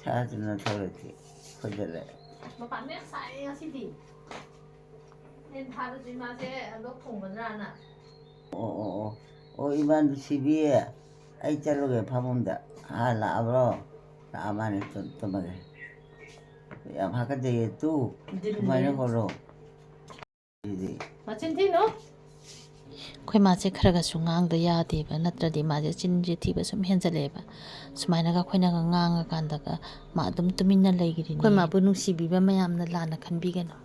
ꯁꯥꯗꯅ ꯊꯧꯔꯗꯤ ꯐꯖꯔꯦ꯫ ꯃꯄꯥꯟꯗ ꯌꯥꯝ ꯁꯥꯏꯌꯦ ꯉꯁꯤꯗꯤ꯫ ꯑꯩꯅ ꯊꯥꯕꯁꯨ ꯏꯃꯥꯁꯦ ꯂꯣꯛ ꯊꯨꯡꯒꯗ꯭ꯔꯥꯅ꯫ ꯑꯣ ꯑꯣ ꯑꯣ ꯑꯣ, ꯏꯃꯥ ꯅꯨꯡꯁꯤꯕꯤ, ꯑꯩ ꯆꯠꯂꯨꯒꯦ ꯐꯃꯨꯡꯗ꯫ ꯍꯥ, ꯂꯥꯛꯑꯕ꯭ꯔꯣ? ꯂꯥꯛꯑ ꯃꯥꯅꯦ, ꯇꯨ- ꯇꯨꯝꯃꯒꯦ꯫ ꯌꯥꯝ ꯍꯥꯀꯠꯆꯩꯌꯦ ꯇꯨ꯫ ꯗꯤꯜꯂꯦ꯫ ꯁꯨꯃꯥꯏꯅ ꯍꯣꯠꯂꯣ꯫ ꯑꯗꯨꯗꯤ ꯃꯆꯤꯟ ꯊꯤꯅꯨ꯫ ꯑꯩꯈꯣꯏ ꯃꯥꯁꯦ ꯈꯔꯒꯁꯨ ꯉꯥꯡꯗ ꯌꯥꯗꯦꯕ, ꯅꯠꯇ꯭ꯔꯗꯤ ꯃꯥꯁꯦ ꯆꯤꯟꯁꯦ ꯊꯤꯕ ꯁꯨꯝ ꯍꯦꯟꯖꯜꯂꯛꯑꯦꯕ꯫ ꯁꯨꯃꯥꯏꯅꯒ ꯑꯩꯈꯣꯏꯅꯒ ꯉꯥꯡꯉꯀꯥꯟꯗꯒ ꯃꯥ ꯑꯗꯨꯝ ꯇꯨꯃꯤꯟꯅ ꯂꯩꯈ꯭ꯔꯤꯅꯦ꯫ ꯑꯩꯈꯣꯏ ꯃꯥꯕꯨ ꯅꯨꯡꯁꯤꯕꯤꯕ ꯃꯌꯥꯝꯅ ꯂꯥꯟꯅ ꯈꯟꯕꯤꯒꯅꯨ꯫